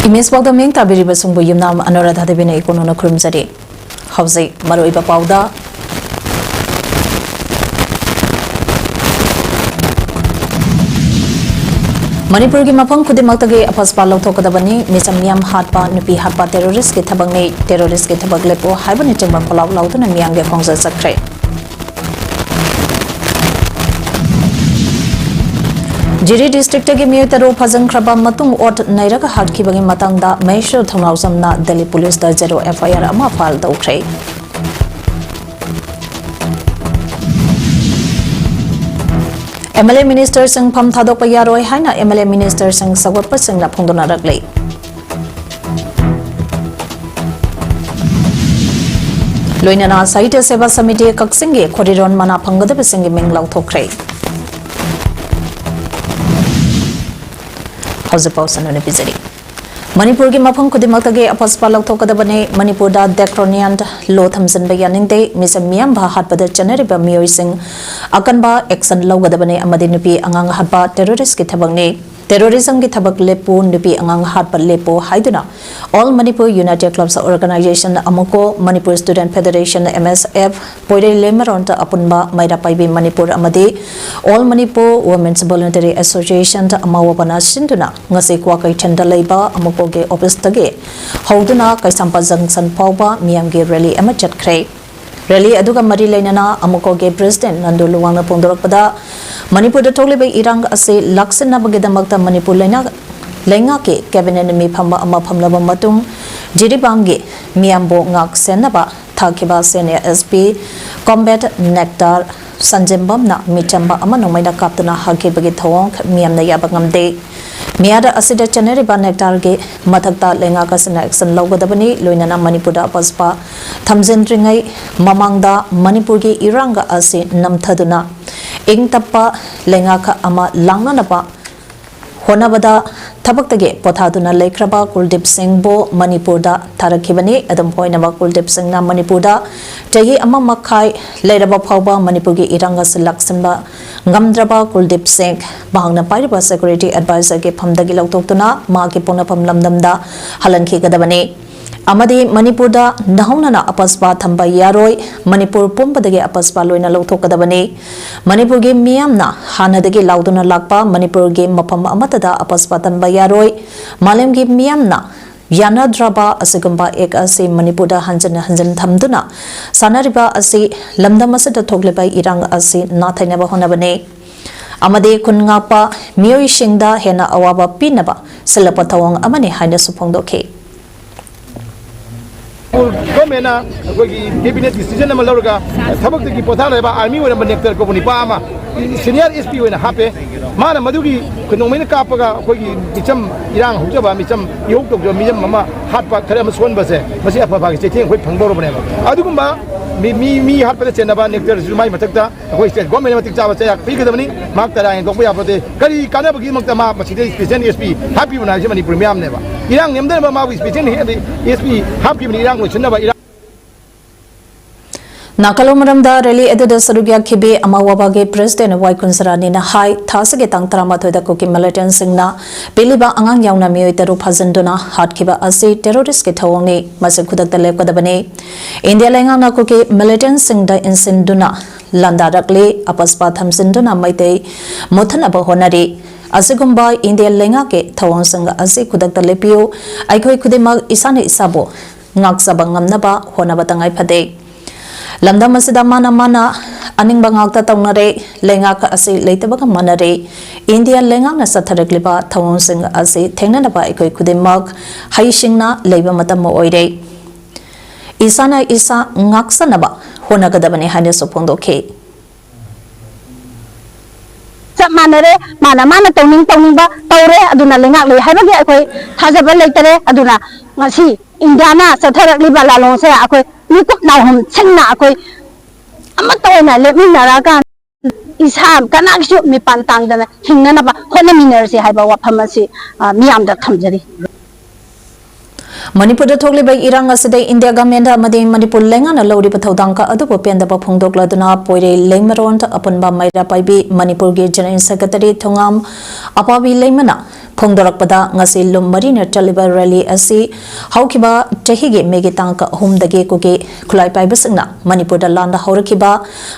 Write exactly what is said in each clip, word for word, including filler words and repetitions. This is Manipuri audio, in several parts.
ꯏꯃꯦꯖ ꯄꯥꯎꯗꯝ ꯃꯤꯡ ꯇꯥꯕꯤꯔꯤꯕꯁꯤꯡꯕꯨ ꯌꯨꯝꯅꯥꯝ ꯑꯅꯨꯔꯥꯙꯥ ꯗꯦꯕꯤꯅ ꯏꯀꯣꯟ ꯍꯨꯟꯅ ꯈꯨꯔꯨꯝꯖꯔꯤ꯫ ꯍꯧꯖꯤꯛ ꯃꯔꯨꯑꯣꯏꯕ ꯄꯥꯎꯗ꯫ ꯃꯅꯤꯄꯨꯔꯒꯤ ꯃꯐꯝ ꯈꯨꯗꯤꯡꯃꯛꯇꯒꯤ ꯑꯐꯁꯄꯥ ꯂꯧꯊꯣꯛꯀꯗꯕꯅꯤ, ꯃꯤꯆꯝ ꯃꯤꯌꯥꯝ ꯍꯥꯠꯄ, ꯅꯨꯄꯤ ꯍꯥꯠꯄ terroristꯀꯤ ꯊꯕꯛꯅꯤ, terroristꯀꯤ ꯊꯕꯛ ꯂꯦꯞꯄꯣ ꯍꯥꯏꯕꯅꯆꯤꯡꯕ ꯈꯣꯜꯂꯥꯎ ꯂꯥꯎꯗꯨꯅ ꯃꯤꯌꯥꯝꯒꯤ ꯈꯣꯡꯖꯦꯜ ꯆꯠꯈ꯭ꯔꯦ꯫ ꯖꯤꯔꯤ districtꯇꯒꯤ ꯃꯤꯑꯣꯏ ꯇꯔꯨꯛ ꯐꯥꯖꯤꯟꯈ꯭ꯔꯕ ꯃꯇꯨꯡ ꯑꯣꯠ ꯅꯩꯔꯒ ꯍꯥꯠꯈꯤꯕꯒꯤ ꯃꯇꯥꯡꯗ ꯃꯍꯦꯁ꯭ꯋꯔ ꯊꯧꯅꯥꯎꯖꯝꯅ Delhi ꯄꯨꯂꯤꯁꯇ zero F I R ꯑꯃ file ꯇꯧꯈ꯭ꯔꯦ꯫ M L A ministerꯁꯤꯡ ꯐꯝ ꯊꯥꯗꯣꯛꯄ ꯌꯥꯔꯣꯏ ꯍꯥꯏꯅ M L A ministerꯁꯤꯡ ꯁꯧꯒꯠꯄꯁꯤꯡꯅ ꯐꯣꯡꯗꯣꯛꯅꯔꯛꯂꯤ꯫ ꯂꯣꯏꯅꯅ ꯁꯥꯍꯤꯇ꯭ꯌ ꯁꯦꯕꯥ ꯁꯃꯤꯇꯤ ꯀꯛꯆꯤꯡꯒꯤ ꯈꯣꯔꯤꯔꯣꯟ ꯃꯅꯥ ꯐꯪꯒꯗꯕꯁꯤꯡꯒꯤ ꯃꯤꯡ ꯂꯥꯎꯊꯣꯛꯈ꯭ꯔꯦ꯫ ꯍꯧꯖꯤꯛ ꯄꯥꯎ ꯁꯟꯗꯣꯛꯅ ꯄꯤꯖꯔꯤ꯫ ꯃꯅꯤꯄꯨꯔꯒꯤ ꯃꯐꯝ ꯈꯨꯗꯤꯡꯃꯛꯇꯒꯤ ꯑꯐꯁꯄꯥ ꯂꯧꯊꯣꯛꯀꯗꯕꯅꯤ꯫ ꯃꯅꯤꯄꯨꯔꯗ draconian law ꯊꯝꯖꯤꯟꯕ ꯌꯥꯅꯤꯡꯗꯦ꯫ ꯃꯤꯆꯝ ꯃꯤꯌꯥꯝꯕ ꯍꯥꯠꯄꯗ ꯆꯠꯅꯔꯤꯕ ꯃꯤꯑꯣꯏꯁꯤꯡ ꯑꯀꯟꯕ action ꯂꯧꯒꯗꯕꯅꯤ ꯑꯃꯗꯤ ꯅꯨꯄꯤ ꯑꯉꯥꯡ ꯍꯥꯠꯄ terroristꯀꯤ ꯊꯕꯛꯅꯤ꯫ Terrorismꯒꯤ ꯊꯕꯛ ꯂꯦꯞꯄꯨ, ꯅꯨꯄꯤ ꯑꯉꯥꯡ ꯍꯥꯠꯄ ꯂꯦꯞꯄꯨ ꯍꯥꯏꯗꯨꯅ All Manipur United Clubs Organization, ꯑꯃꯨꯀꯣ, Manipur Student Federation, M S F, ꯄꯣꯏꯔꯩ ꯂꯩꯃꯔꯣꯟꯗ ꯑꯄꯨꯟꯕ ꯃꯩꯔꯥ ꯄꯥꯏꯕꯤ ꯃꯅꯤꯄꯨꯔ ꯑꯃꯗꯤ All Manipur Women's Voluntary Association, ꯑꯃꯥꯋꯕꯅ ꯁꯤꯟꯗꯨꯅ ꯉꯁꯤ ꯀ꯭ꯋꯥꯀꯩꯊꯦꯜꯗ ꯂꯩꯕ ꯑꯃꯨꯀꯣꯒꯤ officeꯇꯒꯤ ꯍꯧꯗꯨꯅ ꯀꯩꯁꯥꯝꯄꯥꯠ junction ꯐꯥꯎꯕ ꯃꯤꯌꯥꯝꯒꯤ rally ꯑꯃ ꯆꯠꯈ꯭ꯔꯦ꯫ Rally ꯑꯗꯨꯒ ꯃꯔꯤ ꯂꯩꯅꯅ ꯑꯃꯨꯀꯣꯒꯤ president ꯅꯟꯗꯨ ꯂꯨꯋꯥꯡꯅ ꯐꯣꯡꯗꯣꯔꯛꯄꯗ, ꯃꯅꯤꯄꯨꯔꯗ ꯊꯣꯛꯂꯤꯕ ꯏꯔꯥꯡ ꯑꯁꯤ ꯂꯥꯛꯁꯤꯟꯅꯕꯒꯤꯗꯃꯛꯇ ꯃꯅꯤꯄꯨꯔ ꯂꯩꯉꯥꯛ-, ꯂꯩꯉꯥꯛꯀꯤ cabinet ꯃꯤꯐꯝ ꯑꯃ ꯐꯝꯂꯕ ꯃꯇꯨꯡ, ꯖꯤꯔꯤꯕꯥꯝꯒꯤ ꯃꯤꯌꯥꯝꯕꯨ ꯉꯥꯛ ꯁꯦꯟꯅꯕ ꯊꯥꯈꯤꯕ senior S P Combat Nectar ꯁꯟꯖꯦꯝꯕꯝꯅ ꯃꯤꯆꯝꯕ ꯑꯃ ꯅꯣꯡꯃꯩꯅ ꯀꯥꯞꯇꯨꯅ ꯍꯥꯠꯈꯤꯕꯒꯤ ꯊꯧꯑꯣꯡ ꯃꯤꯌꯥꯝꯅ ꯌꯥꯕ ꯉꯝꯗꯦ꯫ ꯃꯤꯍꯥꯠ ꯑꯁꯤꯗ ꯆꯦꯟꯅꯔꯤꯕ Nectarꯒꯤ ꯃꯊꯛꯇ ꯂꯩꯉꯥꯛ ꯑꯁꯤꯅ action ꯂꯧꯒꯗꯕꯅꯤ, ꯂꯣꯏꯅꯅ ꯃꯅꯤꯄꯨꯔꯗ ꯑꯐꯁꯄꯥ ꯊꯝꯖꯤꯟꯗ꯭ꯔꯤꯉꯩ ꯃꯃꯥꯡꯗ ꯃꯅꯤꯄꯨꯔꯒꯤ ꯏꯔꯥꯡ ꯑꯁꯤ ꯅꯝꯊꯗꯨꯅ ꯏꯪ ꯇꯞꯄ ꯂꯩꯉꯥꯛ ꯑꯃ ꯂꯥꯛꯅꯅꯕ ꯍꯣꯠꯅꯕꯗ ꯊꯕꯛꯇꯒꯤ ꯄꯣꯊꯥꯗꯨꯅ ꯂꯩꯈ꯭ꯔꯕ ꯀꯨꯜꯗꯤꯞ ꯁꯤꯡꯕꯨ ꯃꯅꯤꯄꯨꯔꯗ ꯊꯥꯔꯛꯈꯤꯕꯅꯤ꯫ ꯑꯗꯨꯝ ꯑꯣꯏꯅꯃꯛ, ꯀꯨꯜꯗꯤꯞ ꯁꯤꯡꯅ ꯃꯅꯤꯄꯨꯔꯗ ꯆꯍꯤ ꯑꯃ ꯃꯈꯥꯏ ꯂꯩꯔꯕ ꯐꯥꯎꯕ ꯃꯅꯤꯄꯨꯔꯒꯤ ꯏꯔꯥꯡ ꯑꯁꯤ ꯂꯥꯛꯁꯤꯟꯕ ꯉꯝꯗ꯭ꯔꯕ ꯀꯨꯜꯗꯤꯞ ꯁꯤꯡ ꯃꯍꯥꯛꯅ ꯄꯥꯏꯔꯤꯕ ꯁꯦꯀ꯭ꯌꯨꯔꯤꯇꯤ ꯑꯦꯗꯚꯥꯏꯖꯔꯒꯤ ꯐꯝꯗꯒꯤ ꯂꯧꯊꯣꯛꯇꯨꯅ ꯃꯍꯥꯛꯀꯤ ꯄꯣꯛꯅꯐꯝ ꯂꯝꯗꯝꯗ ꯍꯜꯍꯟꯈꯤꯒꯗꯕꯅꯤ꯫ ꯑꯃꯗꯤ ꯃꯅꯤꯄꯨꯔꯗ ꯅꯧꯍꯧꯅꯅ ꯑꯄꯁꯄꯥ ꯊꯝꯕ ꯌꯥꯔꯣꯏ, ꯃꯅꯤꯄꯨꯔ ꯄꯨꯝꯕꯗꯒꯤ ꯑꯄꯁꯄꯥ ꯂꯣꯏꯅ ꯂꯧꯊꯣꯛꯀꯗꯕꯅꯤ꯫ ꯃꯅꯤꯄꯨꯔꯒꯤ ꯃꯤꯌꯥꯝꯅ ꯍꯥꯟꯅꯗꯒꯤ ꯂꯥꯎꯗꯨꯅ ꯂꯥꯛꯄ ꯃꯅꯤꯄꯨꯔꯒꯤ ꯃꯐꯝ ꯑꯃꯠꯇꯗ ꯑꯄꯁꯄꯥ ꯊꯝꯕ ꯌꯥꯔꯣꯏ꯫ ꯃꯥꯂꯦꯝꯒꯤ ꯃꯤꯌꯥꯝꯅ ꯌꯥꯅꯗ꯭ꯔꯕ ꯑꯁꯤꯒꯨꯝꯕ ꯑꯦꯛ ꯑꯁꯤ ꯃꯅꯤꯄꯨꯔꯗ ꯍꯟꯖꯤꯟ ꯍꯟꯖꯤꯟ ꯊꯝꯗꯨꯅ ꯁꯥꯟꯅꯔꯤꯕ ꯑꯁꯤ ꯂꯝꯗꯝ ꯑꯁꯤꯗ ꯊꯣꯛꯂꯤꯕ ꯏꯔꯥꯡ ꯑꯁꯤ ꯅꯥꯊꯩꯅꯕ ꯍꯣꯠꯅꯕꯅꯤ꯫ ꯑꯃꯗꯤ ꯈꯨꯟ ꯉꯥꯛꯄ ꯃꯤꯑꯣꯏꯁꯤꯡꯗ ꯍꯦꯟꯅ ꯑꯋꯥꯕ ꯄꯤꯅꯕ ꯁꯤꯜꯂꯛꯄ ꯊꯧꯑꯣꯡ ꯑꯃꯅꯤ ꯍꯥꯏꯅꯁꯨ ꯐꯣꯡꯗꯣꯛꯈꯤ꯫ ꯒꯣꯔꯃꯦꯟꯅ ꯑꯩꯈꯣꯏꯒꯤ ꯀꯦꯕꯤꯅꯦꯠ ꯗꯤꯁꯤꯖꯟ ꯑꯃ ꯂꯧꯔꯒ ꯊꯕꯛꯇꯒꯤ ꯄꯣꯊꯥꯔꯕ ꯑꯥꯔꯃꯤ ꯑꯣꯏꯔꯝꯕ ꯅꯦꯛꯇꯔ ꯀꯧꯕ ꯅꯨꯄꯥ ꯑꯃ ꯁꯤꯅꯤꯌꯔ ꯑꯦꯁ ꯄꯤ ꯑꯣꯏꯅ ꯍꯥꯞꯄꯦ꯫ ꯃꯥꯅ ꯃꯗꯨꯒꯤ ꯈꯨꯅꯣꯡꯃꯩꯅ ꯀꯥꯞꯄꯒ ꯑꯩꯈꯣꯏꯒꯤ ꯃꯤꯆꯝ, ꯏꯔꯥꯡ ꯍꯧꯖꯕ ꯃꯤꯆꯝ, ꯏꯍꯧ ꯇꯧꯖꯕ ꯃꯤꯆꯝ ꯑꯃ ꯍꯥꯠꯄ, ꯈꯔ ꯑꯃ ꯁꯣꯟꯕꯁꯦ, ꯃꯁꯤ ꯑꯐꯕꯒꯤ ꯆꯩꯊꯦꯡ ꯑꯩꯈꯣꯏ ꯐꯪꯗꯧꯔꯕꯅꯦꯕ꯫ ꯑꯗꯨꯒꯨꯝꯕ ꯃꯤ ꯃꯤ ꯃꯤ ꯍꯥꯠꯄꯗ ꯆꯦꯟꯅꯕ ꯅꯦꯛꯇꯔꯁꯨ ꯃꯥꯏ ꯃꯊꯛꯇ ꯑꯩꯈꯣꯏ ꯁ꯭ꯇꯦꯠ ꯒꯣꯔꯃꯦꯟꯅ ꯃꯇꯤꯛ ꯆꯥꯕ ꯆꯩꯔꯥꯛ ꯄꯤꯒꯗꯕꯅꯤ꯫ ꯃꯍꯥꯛ ꯇꯔꯥ ꯍꯦꯟꯗꯣꯛꯄ ꯌꯥꯄꯣꯠꯇꯦ꯫ ꯀꯔꯤ ꯀꯥꯟꯅꯕꯒꯤꯗꯃꯛꯇ ꯃꯥ ꯃꯁꯤꯗ ꯏꯁꯄꯤꯁꯦꯜ ꯑꯦꯁ ꯄꯤ ꯍꯥꯞꯄꯤꯕꯅꯣ ꯍꯥꯏꯕꯁꯤ ꯃꯅꯤꯄꯨꯔ ꯃꯤꯌꯥꯝꯅꯦꯕ꯫ ꯏꯔꯥꯡ ꯅꯦꯝꯗꯅꯕ ꯃꯥꯕꯨ ꯏꯁꯄꯤꯁꯦꯜ ꯑꯦꯁ ꯄꯤ ꯍꯥꯞꯈꯤꯕꯅꯤ, ꯏꯔꯥꯡ ꯂꯣꯏꯁꯤꯟꯅꯕ, ꯏꯔꯥꯡ ꯅꯥꯀꯜꯂꯣ ꯃꯔꯝꯗ ꯔꯦꯂꯤ ꯑꯗꯨꯗ ꯁꯔꯨꯛ ꯌꯥꯈꯤꯕꯤ ꯑꯃꯥꯋꯥꯕꯥꯒꯤ ꯄ꯭ꯔꯦꯁꯤꯗꯦꯟ ꯋꯥꯏ ꯀꯨꯟꯖꯔꯥꯅꯤꯅ ꯍꯥꯏ, ꯊꯥ ꯑꯁꯤꯒꯤ ꯇꯥꯡ ꯇꯔꯥꯃꯥꯊꯣꯏꯗ ꯀꯨꯀꯤ ꯃꯤꯂꯤꯇꯦꯟꯁꯤꯡꯅ ꯄꯤꯛꯂꯤꯕ ꯑꯉꯥꯡ ꯌꯥꯎꯅ ꯃꯤꯑꯣꯏ ꯇꯔꯨꯛ ꯐꯥꯖꯤꯟꯗꯨꯅ ꯍꯥꯠꯈꯤꯕ ꯑꯁꯤ ꯇꯦꯔꯣꯔꯤꯁꯀꯤ ꯊꯧꯑꯣꯡꯅꯤ꯫ ꯃꯁꯤ ꯈꯨꯗꯛꯇ ꯂꯦꯞꯀꯗꯕꯅꯤ꯫ ꯏꯟꯗꯤꯌꯥ ꯂꯩꯉꯥꯛꯅ ꯀꯨꯀꯤ ꯃꯤꯂꯤꯇꯦꯟꯁꯤꯡꯗ ꯏꯟꯁꯤꯟꯗꯨꯅ ꯂꯥꯟꯗꯥꯔꯛꯂꯤ꯫ ꯑꯄꯁꯄꯥ ꯊꯝꯖꯤꯟꯗꯨꯅ ꯃꯩꯇꯩ ꯃꯨꯠꯊꯠꯅꯕ ꯍꯣꯠꯅꯔꯤ꯫ ꯑꯁꯤꯒꯨꯝꯕ ꯏꯟꯗꯤꯌꯥ ꯂꯩꯉꯥꯛꯀꯤ ꯊꯧꯑꯣꯡꯁꯤꯡ ꯑꯁꯤ ꯈꯨꯗꯛꯇ ꯂꯦꯞꯄꯤꯌꯨ꯫ ꯑꯩꯈꯣꯏ ꯈꯨꯗꯤꯡꯃꯛ ꯏꯁꯥꯅ ꯏꯁꯥꯕꯨ ꯉꯥꯛꯆꯕ ꯉꯝꯅꯕ ꯍꯣꯠꯅꯕ ꯇꯉꯥꯏ ꯐꯗꯦ꯫ ꯂꯝꯗꯝ ꯑꯁꯤꯗ ꯃꯥꯅ ꯃꯥꯅ ꯑꯅꯤꯡꯕ ꯉꯥꯛꯇ ꯇꯧꯅꯔꯦ꯫ ꯂꯩꯉꯥꯛ ꯑꯁꯤ ꯂꯩꯇꯕꯒ ꯃꯥꯟꯅꯔꯦ꯫ ꯏꯟꯗꯤꯌꯥ ꯂꯩꯉꯥꯛꯅ ꯆꯠꯊꯔꯛꯂꯤꯕ ꯊꯧꯑꯣꯡꯁꯤꯡ ꯑꯁꯤ ꯊꯦꯡꯅꯅꯕ ꯑꯩꯈꯣꯏ ꯈꯨꯗꯤꯡꯃꯛ ꯍꯩꯁꯤꯡꯅ ꯂꯩꯕ ꯃꯇꯝ ꯑꯣꯏꯔꯦ꯫ ꯏꯁꯥꯅ ꯏꯁꯥ ꯉꯥꯛꯆꯅꯕ ꯍꯣꯠꯅꯒꯗꯕꯅꯤ ꯍꯥꯏꯅꯁꯨ ꯐꯣꯡꯗꯣꯛꯈꯤ꯫ ꯆꯞ ꯃꯥꯟꯅꯔꯦ꯫ ꯃꯥꯅ ꯃꯥꯅ ꯇꯧꯅꯤꯡ ꯇꯧꯅꯤꯡꯕ ꯇꯧꯔꯦ꯫ ꯑꯗꯨꯅ ꯂꯩꯉꯥꯛ ꯂꯩ ꯍꯥꯏꯕꯒꯤ ꯑꯩꯈꯣꯏ ꯊꯥꯖꯕ ꯂꯩꯇꯔꯦ꯫ ꯑꯗꯨꯅ ꯉꯁꯤ ꯏꯟꯗꯤꯌꯥꯅ ꯆꯠꯊꯔꯛꯂꯤꯕ ꯂꯥꯂꯣꯡꯁꯦ ꯑꯩꯈꯣꯏ ꯃꯤꯀꯨꯞ ꯅꯥꯍꯨꯝ ꯁꯤꯡꯅ ꯑꯩꯈꯣꯏ ꯑꯃꯠꯇ ꯑꯣꯏꯅ ꯂꯦꯞꯃꯤꯟꯅꯔꯀꯥꯟꯗ ꯏꯁꯥ ꯀꯅꯥꯒꯤꯁꯨ ꯃꯤꯄꯥꯟ ꯇꯥꯡꯗꯅ ꯍꯤꯡꯅꯅꯕ ꯍꯣꯠꯅꯃꯤꯟꯅꯔꯁꯤ ꯍꯥꯏꯕ ꯋꯥꯐꯝ ꯑꯁꯤ, ꯑ, ꯃꯤꯌꯥꯝꯗ ꯊꯝꯖꯔꯤ꯫ ꯃꯅꯤꯄꯨꯔꯗ ꯊꯣꯛꯂꯤꯕ ꯏꯔꯥꯡ ꯑꯁꯤꯗ ꯏꯟꯗꯤꯌꯥ ꯒꯃꯦꯟꯗ ꯑꯃꯗꯤ ꯃꯅꯤꯄꯨꯔ ꯂꯩꯉꯥꯛꯅ ꯂꯧꯔꯤꯕ ꯊꯧꯗꯥꯡ ꯑꯗꯨꯕꯨ ꯄꯦꯟꯗꯕ ꯐꯣꯡꯗꯣꯛꯂꯗꯨꯅ ꯄꯣꯏꯔꯩ ꯂꯩꯃꯔꯣꯟ ꯑꯄꯨꯟꯕ ꯃꯩꯔꯥ ꯄꯥꯏꯕꯤ ꯃꯅꯤꯄꯨꯔꯒꯤ ꯖꯦꯅꯔꯦꯜ ꯁꯦꯀ꯭ꯔꯦꯇꯔꯤ ꯊꯣꯉꯥꯝ ꯑꯄꯥꯕꯤ ꯂꯩꯃꯅ ꯐꯣꯡꯗꯣꯔꯛꯄꯗ, ꯉꯁꯤ ꯂꯨꯝ ꯃꯔꯤꯅ ꯆꯠꯂꯤꯕ ꯔꯦꯂꯤ ꯑꯁꯤ ꯍꯧꯈꯤꯕ ꯆꯍꯤꯒꯤ ꯃꯦꯒꯤ ꯇꯥꯡ ꯑꯍꯨꯝꯗꯒꯤ ꯀꯨꯀꯤ ꯈꯨꯠꯂꯥꯏ ꯄꯥꯏꯕꯁꯤꯡꯅ ꯃꯅꯤꯄꯨꯔꯗ ꯂꯥꯟꯗ ꯍꯧꯔꯛꯈꯤꯕ,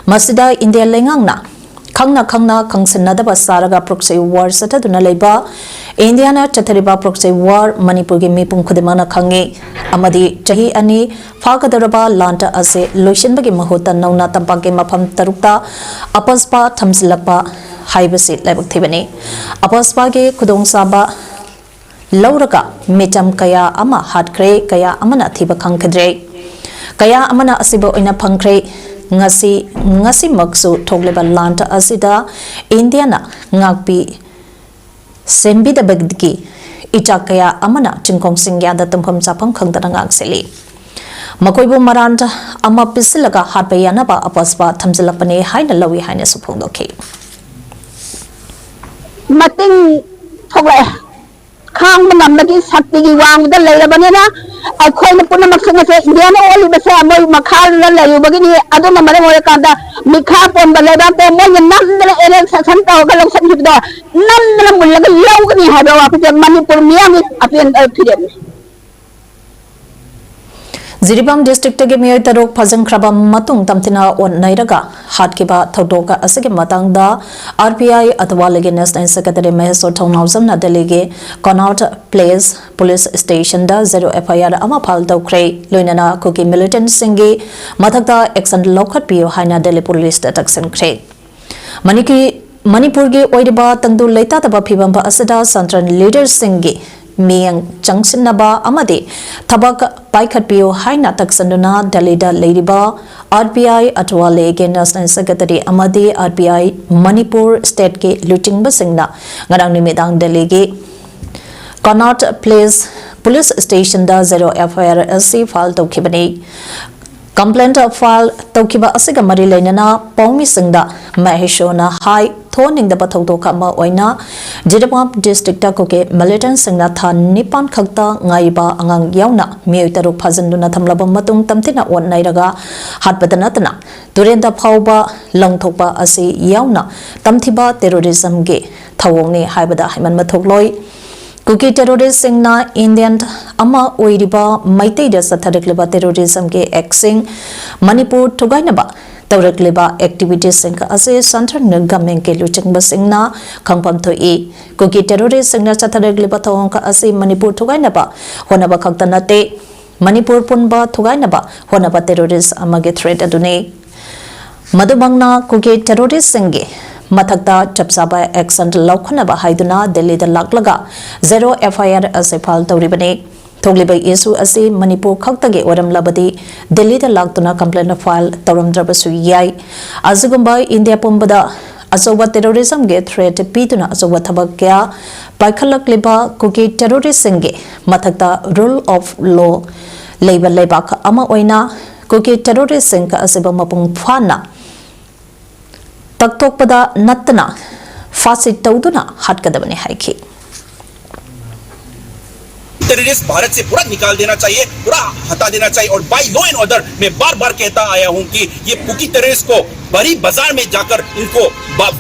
ꯃꯁꯤꯗ ꯏꯟꯗꯤꯌꯥ ꯂꯩꯉꯥꯛꯅ ꯈꯪꯅ ꯈꯪꯅ ꯈꯪꯁꯤꯟꯅꯗꯕ ꯁꯥꯔꯒ proxy war ꯆꯠꯊꯗꯨꯅ ꯂꯩꯕ, ꯏꯟꯗꯤꯌꯥꯅ ꯆꯠꯊꯔꯤꯕ proxy war ꯃꯅꯤꯄꯨꯔꯒꯤ ꯃꯤꯄꯨꯝ ꯈꯨꯗꯤꯡꯃꯛꯅ ꯈꯪꯉꯤ ꯑꯃꯗꯤ ꯆꯍꯤ ꯑꯅꯤ ꯐꯥꯒꯗꯧꯔꯕ ꯂꯥꯟꯇ ꯑꯁꯤ ꯂꯣꯏꯁꯤꯟꯕꯒꯤ ꯃꯍꯨꯠꯇ ꯅꯧꯅ ꯇꯝꯄꯥꯛꯀꯤ ꯃꯐꯝ ꯇꯔꯨꯛꯇ ꯑꯄꯁꯄꯥ ꯊꯝꯖꯤꯜꯂꯛꯄ ꯍꯥꯏꯕꯁꯤ ꯂꯥꯏꯕꯛ ꯊꯤꯕꯅꯤ꯫ ꯑꯄꯁꯄꯥꯒꯤ ꯈꯨꯗꯣꯡꯆꯥꯕ ꯂꯧꯔꯒ ꯃꯤꯆꯝ ꯀꯌꯥ ꯑꯃ ꯍꯥꯠꯈ꯭ꯔꯦ, ꯀꯌꯥ ꯑꯃꯅ ꯊꯤꯕ ꯈꯪꯈꯤꯗ꯭ꯔꯦ, ꯀꯌꯥ ꯑꯃꯅ ꯑꯁꯤꯕ ꯑꯣꯏꯅ ꯐꯪꯈ꯭ꯔꯦ꯫ ꯉꯁꯤ, ꯉꯁꯤꯃꯛꯁꯨ ꯊꯣꯛꯂꯤꯕ ꯂꯥꯟ ꯑꯁꯤꯗ ꯏꯟꯗꯤꯌꯥꯅ ꯉꯥꯛꯄꯤ ꯁꯦꯝꯕꯤꯗꯕꯒꯤ ꯏꯆꯥ ꯀꯌꯥ ꯑꯃꯅ ꯆꯤꯡꯈꯣꯡ ꯆꯤꯡꯌꯥꯗ ꯇꯨꯝꯐꯝ ꯆꯥꯐꯝ ꯈꯪꯗꯅ ꯉꯥꯛ ꯁꯦꯜꯂꯤ꯫ ꯃꯈꯣꯏꯕꯨ ꯃꯔꯥꯟ ꯑꯃ ꯄꯤꯁꯤꯜꯂꯒ ꯍꯥꯠꯄ ꯌꯥꯅꯕ ꯑꯄꯁꯄ ꯊꯝꯖꯤꯜꯂꯛꯄꯅꯤ ꯍꯥꯏꯅ ꯂꯧꯏ ꯍꯥꯏꯅꯁꯨ ꯐꯣꯡꯗꯣꯛꯈꯤ꯫ ꯃꯇꯤꯡ ꯊꯣꯛꯂꯛꯑꯦ꯫ ꯈꯥꯡꯕ ꯉꯝꯕꯒꯤ ꯁꯛꯇꯤꯒꯤ ꯋꯥꯡꯃꯗ ꯂꯩꯔꯕꯅꯤꯅ ꯑꯩꯈꯣꯏꯅ ꯄꯨꯝꯅꯃꯛꯁꯨ ꯉꯁꯤ ꯏꯟꯗꯤꯌꯥꯅ ꯑꯣꯜꯂꯤꯕꯁꯦ ꯃꯣꯏ ꯃꯈꯥꯗ ꯂꯩꯔꯨꯕꯒꯤꯅꯤ꯫ ꯑꯗꯨꯅ ꯃꯔꯝ ꯑꯣꯏꯔꯀꯥꯟꯗ ꯃꯤꯈꯥ ꯄꯣꯟꯕ ꯂꯩꯕꯥꯛꯇ ꯃꯣꯏꯅ ꯅꯝꯗꯅ ꯑꯦꯅꯦꯛꯁꯦꯁꯟ ꯇꯧꯔꯒ ꯂꯧꯁꯤꯟꯈꯤꯕꯗꯣ ꯅꯝꯗꯅ ꯃꯨꯜꯂꯒ ꯂꯧꯒꯅꯤ ꯍꯥꯏꯕ ꯋꯥꯐꯝꯁꯦ ꯃꯅꯤꯄꯨꯔ ꯃꯤꯌꯥꯝꯒꯤ ꯑꯄꯦꯟꯕ ꯐꯤꯔꯦꯞꯅꯤ꯫ ꯖꯤꯔꯤꯕꯥꯝ districtꯇꯒꯤ ꯃꯤꯑꯣꯏ ꯇꯔꯨꯛ ꯐꯥꯖꯤꯟꯈ꯭ꯔꯕ ꯃꯇꯨꯡ ꯇꯝꯊꯤꯅ ꯑꯣꯠ ꯅꯩꯔꯒ ꯍꯥꯠꯈꯤꯕ ꯊꯧꯗꯣꯛ ꯑꯁꯤꯒꯤ ꯃꯇꯥꯡꯗ ꯑꯥꯔ ꯄꯤ ꯑꯥꯏ ꯑꯇꯋꯥꯂꯦꯒꯤ national secretary ꯃꯍꯦꯁꯣꯔ ꯊꯧꯅꯥꯎꯖꯝꯅ ꯗꯦꯜꯂꯤꯒꯤ ꯀꯣꯅꯥꯎꯠ ꯄ꯭ꯂꯦꯁ ꯄꯨꯂꯤꯁ ꯁ꯭ꯇꯦꯁꯟꯗ zero F I R ꯑꯃ file ꯇꯧꯈ꯭ꯔꯦ꯫ ꯂꯣꯏꯅꯅ ꯀꯨꯀꯤ militantꯁꯤꯡꯒꯤ ꯃꯊꯛꯇ action ꯂꯧꯈꯠꯄꯤꯌꯨ ꯍꯥꯏꯅ ꯗꯦꯜꯂꯤ ꯄꯨꯂꯤꯁꯇ ꯇꯛꯁꯤꯟꯈ꯭ꯔꯦ꯫ ꯃꯅꯤꯀꯤ-, ꯃꯅꯤꯄꯨꯔꯒꯤ ꯑꯣꯏꯔꯤꯕ ꯇꯪꯗꯨ ꯂꯩꯇꯥꯗꯕ ꯐꯤꯕꯝ ꯑꯁꯤꯗ central leaderꯁꯤꯡꯒꯤ ꯃꯤꯠꯌꯦꯡ ꯆꯪꯁꯤꯟꯅꯕ ꯑꯃꯗꯤ ꯊꯕꯛ ꯄꯥꯏꯈꯠꯄꯤꯌꯨ ꯍꯥꯏꯅ ꯇꯛꯁꯤꯟꯗꯨꯅ ꯗꯦꯜꯂꯤꯗ ꯂꯩꯔꯤꯕ ꯑꯥꯔ ꯄꯤ ꯑꯥꯏ ꯑꯇꯋꯥꯂꯦꯒꯤ national secretary ꯑꯃꯗꯤ ꯑꯥꯔ ꯄꯤ ꯑꯥꯏ ꯃꯅꯤꯄꯨꯔ stateꯀꯤ ꯂꯨꯆꯤꯡꯕꯁꯤꯡꯅ ꯉꯔꯥꯡ ꯅꯨꯃꯤꯗꯥꯡ ꯗꯦꯜꯂꯤꯒꯤ ꯀꯣꯅꯥꯎꯠ ꯄ꯭ꯂꯦꯁ ꯄꯨꯂꯤꯁ ꯁ꯭ꯇꯦꯁꯟꯗ zero F I R ꯑꯁꯤ file ꯇꯧꯈꯤꯕꯅꯤ꯫ Complaint file ꯇꯧꯈꯤꯕ ꯑꯁꯤꯒ ꯃꯔꯤ ꯂꯩꯅꯅ ꯄꯥꯎꯃꯤꯁꯤꯡꯗ ꯃꯍꯦꯁꯣꯅ ꯍꯥꯏ, ꯊꯣꯛꯍꯟꯅꯤꯡꯗꯕ ꯊꯧꯗꯣꯛ ꯑꯃ ꯑꯣꯏꯅ ꯖꯤꯔꯤꯕꯥꯝ district ꯇ ꯀꯨꯀꯤ militant ꯁꯤꯡꯅ ꯊꯥ ꯅꯤꯄꯥꯟ ꯈꯛꯇ ꯉꯥꯏꯔꯤꯕ ꯑꯉꯥꯡ ꯌꯥꯎꯅ ꯃꯤꯑꯣꯏ ꯇꯔꯨꯛ ꯐꯥꯖꯤꯟꯗꯨꯅ ꯊꯝꯂꯕ ꯃꯇꯨꯡ ꯇꯝꯊꯤꯅ ꯑꯣꯠ ꯅꯩꯔꯒ ꯍꯥꯠꯄꯗ ꯅꯠꯇꯅ ꯇꯨꯔꯦꯟꯗ ꯐꯥꯎꯕ ꯂꯪꯊꯣꯛꯄ ꯑꯁꯤ ꯌꯥꯎꯅ ꯇꯝꯊꯤꯕ terrorism ꯒꯤ ꯊꯧꯑꯣꯡꯅꯤ ꯍꯥꯏꯕꯗ ꯍꯥꯏꯃꯟꯕ ꯊꯣꯛꯂꯣꯏ꯫ ꯀꯨꯀꯤ terrorist ꯁꯤꯡꯅ Indian ꯑꯃ ꯑꯣꯏꯔꯤꯕ ꯃꯩꯇꯩꯗ ꯆꯠꯊꯔꯛꯂꯤꯕ terrorism ꯒꯤ act ꯁꯤꯡ, ꯃꯅꯤꯄꯨꯔ ꯊꯨꯒꯥꯏꯅꯕ ꯇꯧꯔꯛꯂꯤꯕ activities ꯁꯤꯡ ꯑꯁꯤ central government ꯀꯤ ꯂꯨꯆꯤꯡꯕꯁꯤꯡꯅ ꯈꯪꯐꯝ ꯊꯣꯛꯏ꯫ ꯀꯨꯀꯤ terrorist ꯁꯤꯡꯅ ꯆꯠꯊꯔꯛꯂꯤꯕ ꯊꯧꯑꯣꯡ ꯑꯁꯤ ꯃꯅꯤꯄꯨꯔ ꯊꯨꯒꯥꯏꯅꯕ ꯍꯣꯠꯅꯕ ꯈꯛꯇ ꯅꯠꯇꯦ, ꯃꯅꯤꯄꯨꯔ ꯄꯨꯝꯕ ꯊꯨꯒꯥꯏꯅꯕ ꯍꯣꯠꯅꯕ terrorist ꯑꯃꯒꯤ threat ꯑꯗꯨꯅꯤ꯫ ꯃꯗꯨꯃꯛꯅ ꯀꯨꯀꯤ terrorist ꯁꯤꯡꯒꯤ ꯃꯊꯛꯇ ꯆꯞ ꯆꯥꯕ action ꯂꯧꯈꯠꯅꯕ ꯍꯥꯏꯗꯨꯅ ꯗꯦꯜꯂꯤꯗ ꯂꯥꯛꯂꯒ zero F I R ꯑꯁꯤ file ꯇꯧꯔꯤꯕꯅꯤ꯫ ꯊꯣꯛꯂꯤꯕ issue ꯑꯁꯤ ꯃꯅꯤꯄꯨꯔ ꯈꯛꯇꯒꯤ ꯑꯣꯏꯔꯝꯂꯕꯗꯤ ꯗꯦꯜꯂꯤꯗ ꯂꯥꯛꯇꯨꯅ complaint file ꯇꯧꯔꯝꯗ꯭ꯔꯕꯁꯨ ꯌꯥꯏ꯫ ꯑꯁꯤꯒꯨꯝꯕ ꯏꯟꯗꯤꯌꯥ ꯄꯨꯝꯕꯗ ꯑꯆꯧꯕ terrorism ꯒꯤ threat ꯄꯤꯗꯨꯅ ꯑꯆꯧꯕ ꯊꯕꯛ ꯀꯌꯥ ꯄꯥꯏꯈꯠꯂꯛꯂꯤꯕ ꯀꯨꯀꯤ terrorist ꯁꯤꯡꯒꯤ ꯃꯊꯛꯇ rule of law ꯂꯩꯕ ꯂꯩꯕꯥꯛ ꯑꯃ ꯑꯣꯏꯅ ꯀꯨꯀꯤ terrorist ꯁꯤꯡ ꯑꯁꯤꯕꯨ ꯃꯄꯨꯡ ꯐꯥꯅ ꯇꯛꯊꯣꯛꯄꯗ ꯅꯠꯇꯅ ꯐꯥꯁꯤ ꯇꯧꯗꯨꯅ ꯍꯥꯠꯀꯗꯕꯅꯤ ꯍꯥꯏꯈꯤ꯫ टेररिस्ट भारत से पूरा निकाल देना चाहिए, पूरा हटा देना चाहिए। और बाय लॉ एंड ऑर्डर, मैं बार बार कहता आया हूँ कि ये कुकी टेररिस्ट को बड़ी बाजार में जाकर इनको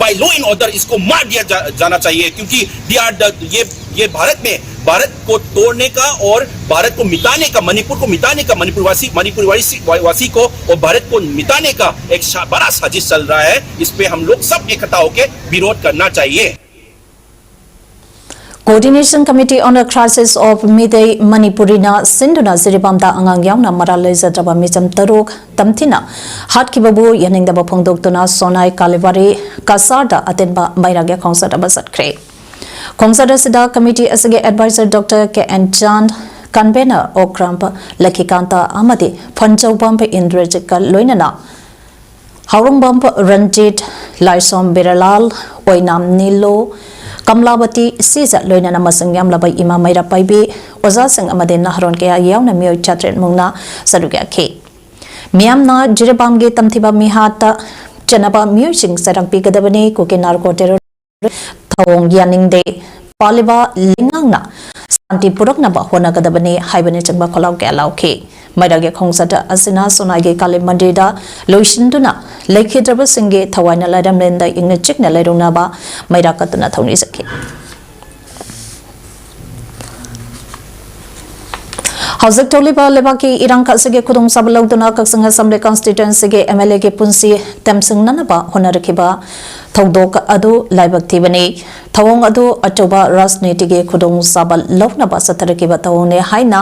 बाय लॉ एंड ऑर्डर इसको मार दिया जा, जाना चाहिए, क्योंकि दे आर ये ये भारत में भारत को तोड़ने का और भारत को मिटाने का, मणिपुर को मिटाने का, मणिपुर वासी मणिपुर वासी वासी को और भारत को मिटाने का एक शा, बड़ा साजिश चल रहा है। इस पे हम लोग सब इकट्ठा होकर विरोध करना चाहिए। Coordination Committee on the Crisis of Meitei Manipuri ꯅ ꯁꯤꯟꯗꯨꯅ ꯖꯤꯔꯤꯕꯥꯝꯗ ꯑꯉꯥꯡ ꯌꯥꯎꯅ ꯃꯔꯥꯜ ꯂꯩꯖꯗ꯭ꯔꯕ ꯃꯤꯆꯝ ꯇꯔꯨꯛ ꯇꯝꯊꯤꯅ ꯍꯥꯠꯈꯤꯕꯕꯨ ꯌꯥꯅꯤꯡꯗꯕ ꯐꯣꯡꯗꯣꯛꯇꯨꯅ ꯁꯣꯅꯥꯏ ꯀꯥꯂꯤꯕꯥꯔꯤ ꯀꯁꯥꯔꯗ ꯑꯇꯦꯟꯕ ꯃꯩꯔꯥꯒꯤ ꯈꯣꯡꯆꯠ ꯑꯃ ꯆꯠꯈ꯭ꯔꯦ꯫ ꯈꯣꯡꯆꯠ ꯑꯁꯤꯗ committee ꯑꯁꯤꯒꯤ advisor Doctor K N Chand, convener Okramp ꯂꯈꯤꯀꯥꯟꯇ ꯑꯃꯗꯤ ꯐꯟꯖꯧꯕꯝ ꯏꯟꯗ꯭ꯔꯖꯤꯠꯀ ꯂꯣꯏꯅꯅ ꯍꯥꯎꯔꯣꯡꯕꯝ ꯔꯟꯖꯤꯠ, ꯂꯥꯏꯁꯣꯝ ꯕꯤꯔꯂꯥꯜ, ꯑꯣꯏꯅꯥꯝ ꯅꯤꯂꯣ, ꯀꯝꯂꯥꯕꯇꯤ ꯁꯤꯖ ꯂꯣꯏꯅꯅ ꯃꯁꯤꯡ ꯌꯥꯝꯂꯕ ꯏꯃꯥ ꯃꯩꯔꯥ ꯄꯥꯏꯕꯤ, ꯑꯣꯖꯥꯁꯤꯡ ꯑꯃꯗꯤ ꯅꯍꯥꯔꯣꯟ ꯀꯌꯥ ꯌꯥꯎꯅ ꯃꯤꯑꯣꯏ ꯆꯥꯇ꯭ꯔꯦꯠ ꯃꯨꯛꯅ ꯁꯔꯨꯛ ꯌꯥꯈꯤ꯫ ꯃꯤꯌꯥꯝꯅ ꯖꯤꯔꯤꯕꯥꯝꯒꯤ ꯇꯝꯊꯤꯕ ꯃꯤꯍꯥꯠꯇ ꯆꯦꯟꯅꯕ ꯃꯤꯑꯣꯏꯁꯤꯡ ꯆꯩꯔꯥꯛ ꯄꯤꯒꯗꯕꯅꯤ, ꯀꯨꯀꯤ ꯅꯥꯔꯀꯣ ꯇꯦꯔꯣꯔ ꯊꯧꯑꯣꯡ ꯌꯥꯅꯤꯡꯗꯦ, ꯄꯥꯜꯂꯤꯕ ꯂꯩꯉꯥꯛꯅ ꯁꯥꯟꯇꯤ ꯄꯨꯔꯛꯅꯕ ꯍꯣꯠꯅꯒꯗꯕꯅꯤ ꯍꯥꯏꯕꯅꯆꯤꯡꯕ ꯈꯣꯜꯂꯥꯎ ꯀꯌꯥ ꯂꯥꯎꯈꯤ꯫ ꯃꯩꯔꯥꯒꯤ ꯈꯣꯡꯆꯠ ꯑꯁꯤꯅ ꯁꯣꯅꯥꯏꯒꯤ ꯀꯥꯂꯤ ꯃꯟꯗꯤꯔꯗ ꯂꯣꯏꯁꯤꯟꯗꯨꯅ ꯂꯩꯈꯤꯗ꯭ꯔꯕꯁꯤꯡꯒꯤ ꯊꯋꯥꯏꯅ ꯂꯥꯏꯔꯝꯂꯦꯟꯗ ꯏꯪꯅ ꯆꯤꯛꯅ ꯂꯩꯔꯨꯅꯕ ꯃꯩꯔꯥ ꯀꯠꯇꯨꯅ ꯊꯧꯅꯤꯖꯈꯤ꯫ ꯍꯧꯖꯤꯛ ꯊꯣꯛꯂꯤꯕ ꯂꯩꯕꯥꯛꯀꯤ ꯏꯔꯥꯡ ꯑꯁꯤꯒꯤ ꯈꯨꯗꯣꯡꯆꯥꯕ ꯂꯧꯗꯨꯅ ꯀꯛꯆꯤꯡ ꯑꯦꯁꯦꯝꯕ꯭ꯂꯤ ꯀꯟꯁꯇꯤꯇ꯭ꯋꯦꯟꯁꯤꯒꯤ ꯑꯦꯝ ꯑꯦꯜ ꯑꯦꯒꯤ ꯄꯨꯟꯁꯤ ꯇꯦꯝꯁꯤꯡꯅꯅꯕ ꯍꯣꯠꯅꯔꯛꯈꯤꯕ ꯊꯧꯗꯣꯛ ꯑꯗꯨ ꯂꯥꯏꯕꯛ ꯊꯤꯕꯅꯤ꯫ ꯊꯧꯑꯣꯡ ꯑꯗꯨ ꯑꯆꯧꯕ ꯔꯥꯖꯅꯤꯇꯤꯒꯤ ꯈꯨꯗꯣꯡꯆꯥꯕ ꯂꯧꯅꯕ ꯆꯠꯊꯔꯛꯈꯤꯕ ꯊꯧꯑꯣꯡꯅꯤ ꯍꯥꯏꯅ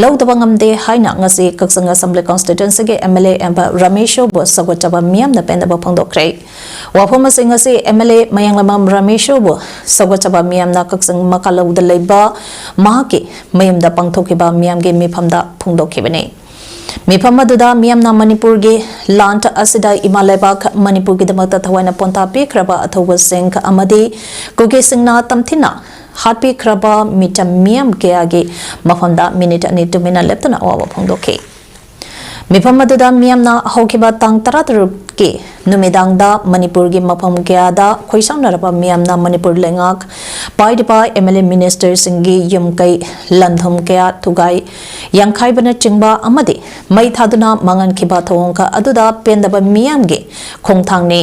ꯂꯧꯗꯕ ꯉꯝꯗꯦ ꯍꯥꯏꯅ ꯉꯁꯤ ꯀꯛꯆꯤꯡ ꯑꯦꯁꯦꯝꯕ꯭ꯂꯤ ꯀꯟꯁꯇꯤꯇ꯭ꯋꯦꯟꯁꯤꯒꯤ ꯑꯦꯝ ꯑꯦꯜ ꯑꯦ ꯑꯦꯝꯕ ꯔꯥꯃꯦꯁꯣꯔꯕꯨ ꯁꯧꯒꯠꯆꯕ ꯃꯤꯌꯥꯝꯅ ꯄꯦꯟꯗꯕ ꯐꯣꯡꯗꯣꯛꯈ꯭ꯔꯦ꯫ ꯋꯥꯐꯝ ꯑꯁꯤ ꯉꯁꯤ ꯑꯦꯝ ꯑꯦꯜ ꯑꯦ ꯃꯌꯥꯡꯂꯝꯕꯝ ꯔꯥꯃꯦꯁꯣꯔꯕꯨ ꯁꯧꯒꯠꯆꯕ ꯃꯤꯌꯥꯝꯅ ꯀꯛꯆꯤꯡ ꯃꯀꯥꯂꯧꯗ ꯂꯩꯕ ꯃꯍꯥꯛꯀꯤ ꯃꯌꯨꯝꯗ ꯄꯥꯡꯊꯣꯛꯈꯤꯕ ꯃꯤꯌꯥꯝꯒꯤ ꯃꯤꯐꯝꯗ ꯐꯣꯡꯗꯣꯛꯈꯤꯕꯅꯤ꯫ ꯃꯤꯐꯝ ꯑꯗꯨꯗ ꯃꯤꯌꯥꯝꯅ ꯃꯅꯤꯄꯨꯔꯒꯤ ꯂꯥꯟ ꯑꯁꯤꯗ ꯏꯃꯥ ꯂꯩꯕꯥꯛ ꯃꯅꯤꯄꯨꯔꯒꯤꯗꯃꯛꯇ ꯊꯋꯥꯏꯅ ꯄꯣꯟꯊꯥ ꯄꯤꯈ꯭ꯔꯕ ꯑꯊꯧꯕꯁꯤꯡ ꯑꯃꯗꯤ ꯀꯨꯀꯤꯁꯤꯡꯅ ꯇꯝꯊꯤꯅ ꯍꯥꯠꯄꯤꯈ꯭ꯔꯕ ꯃꯤꯆꯝ ꯃꯤꯌꯥꯝ ꯀꯌꯥꯒꯤ ꯃꯐꯝꯗ ꯃꯤꯅꯤꯠ ꯑꯅꯤ ꯇꯨꯃꯤꯟꯅ ꯂꯦꯞꯇꯨꯅ ꯑꯋꯥꯕ ꯐꯣꯡꯗꯣꯛꯈꯤ꯫ ꯃꯤꯐꯝ ꯑꯗꯨꯗ ꯃꯤꯌꯥꯝꯅ ꯍꯧꯈꯤꯕ ꯇꯥꯡ ꯇꯔꯥꯇꯔꯨꯛꯀꯤ ꯅꯨꯃꯤꯗꯥꯡꯗ ꯃꯅꯤꯄꯨꯔꯒꯤ ꯃꯐꯝ ꯀꯌꯥꯗ ꯈꯣꯏꯁꯥꯎꯅꯔꯕ ꯃꯤꯌꯥꯝꯅ ꯃꯅꯤꯄꯨꯔ ꯂꯩꯉꯥꯛ ꯄꯥꯏꯔꯤꯕ ꯑꯦꯝ ꯑꯦꯜ ꯑꯦ ꯃꯤꯅꯤꯁꯇꯔꯁꯤꯡꯒꯤ ꯌꯨꯝ ꯀꯩ, ꯂꯟꯊꯨꯝ ꯀꯌꯥ ꯊꯨꯒꯥꯏ ꯌꯥꯡꯈꯥꯏꯕꯅꯆꯤꯡꯕ ꯑꯃꯗꯤ ꯃꯩ ꯊꯥꯗꯨꯅ ꯃꯥꯡꯍꯟꯈꯤꯕ ꯊꯧꯑꯣꯡ ꯑꯗꯨꯗ ꯄꯦꯟꯗꯕ ꯃꯤꯌꯥꯝꯒꯤ ꯈꯣꯡꯊꯥꯡꯅꯤ꯫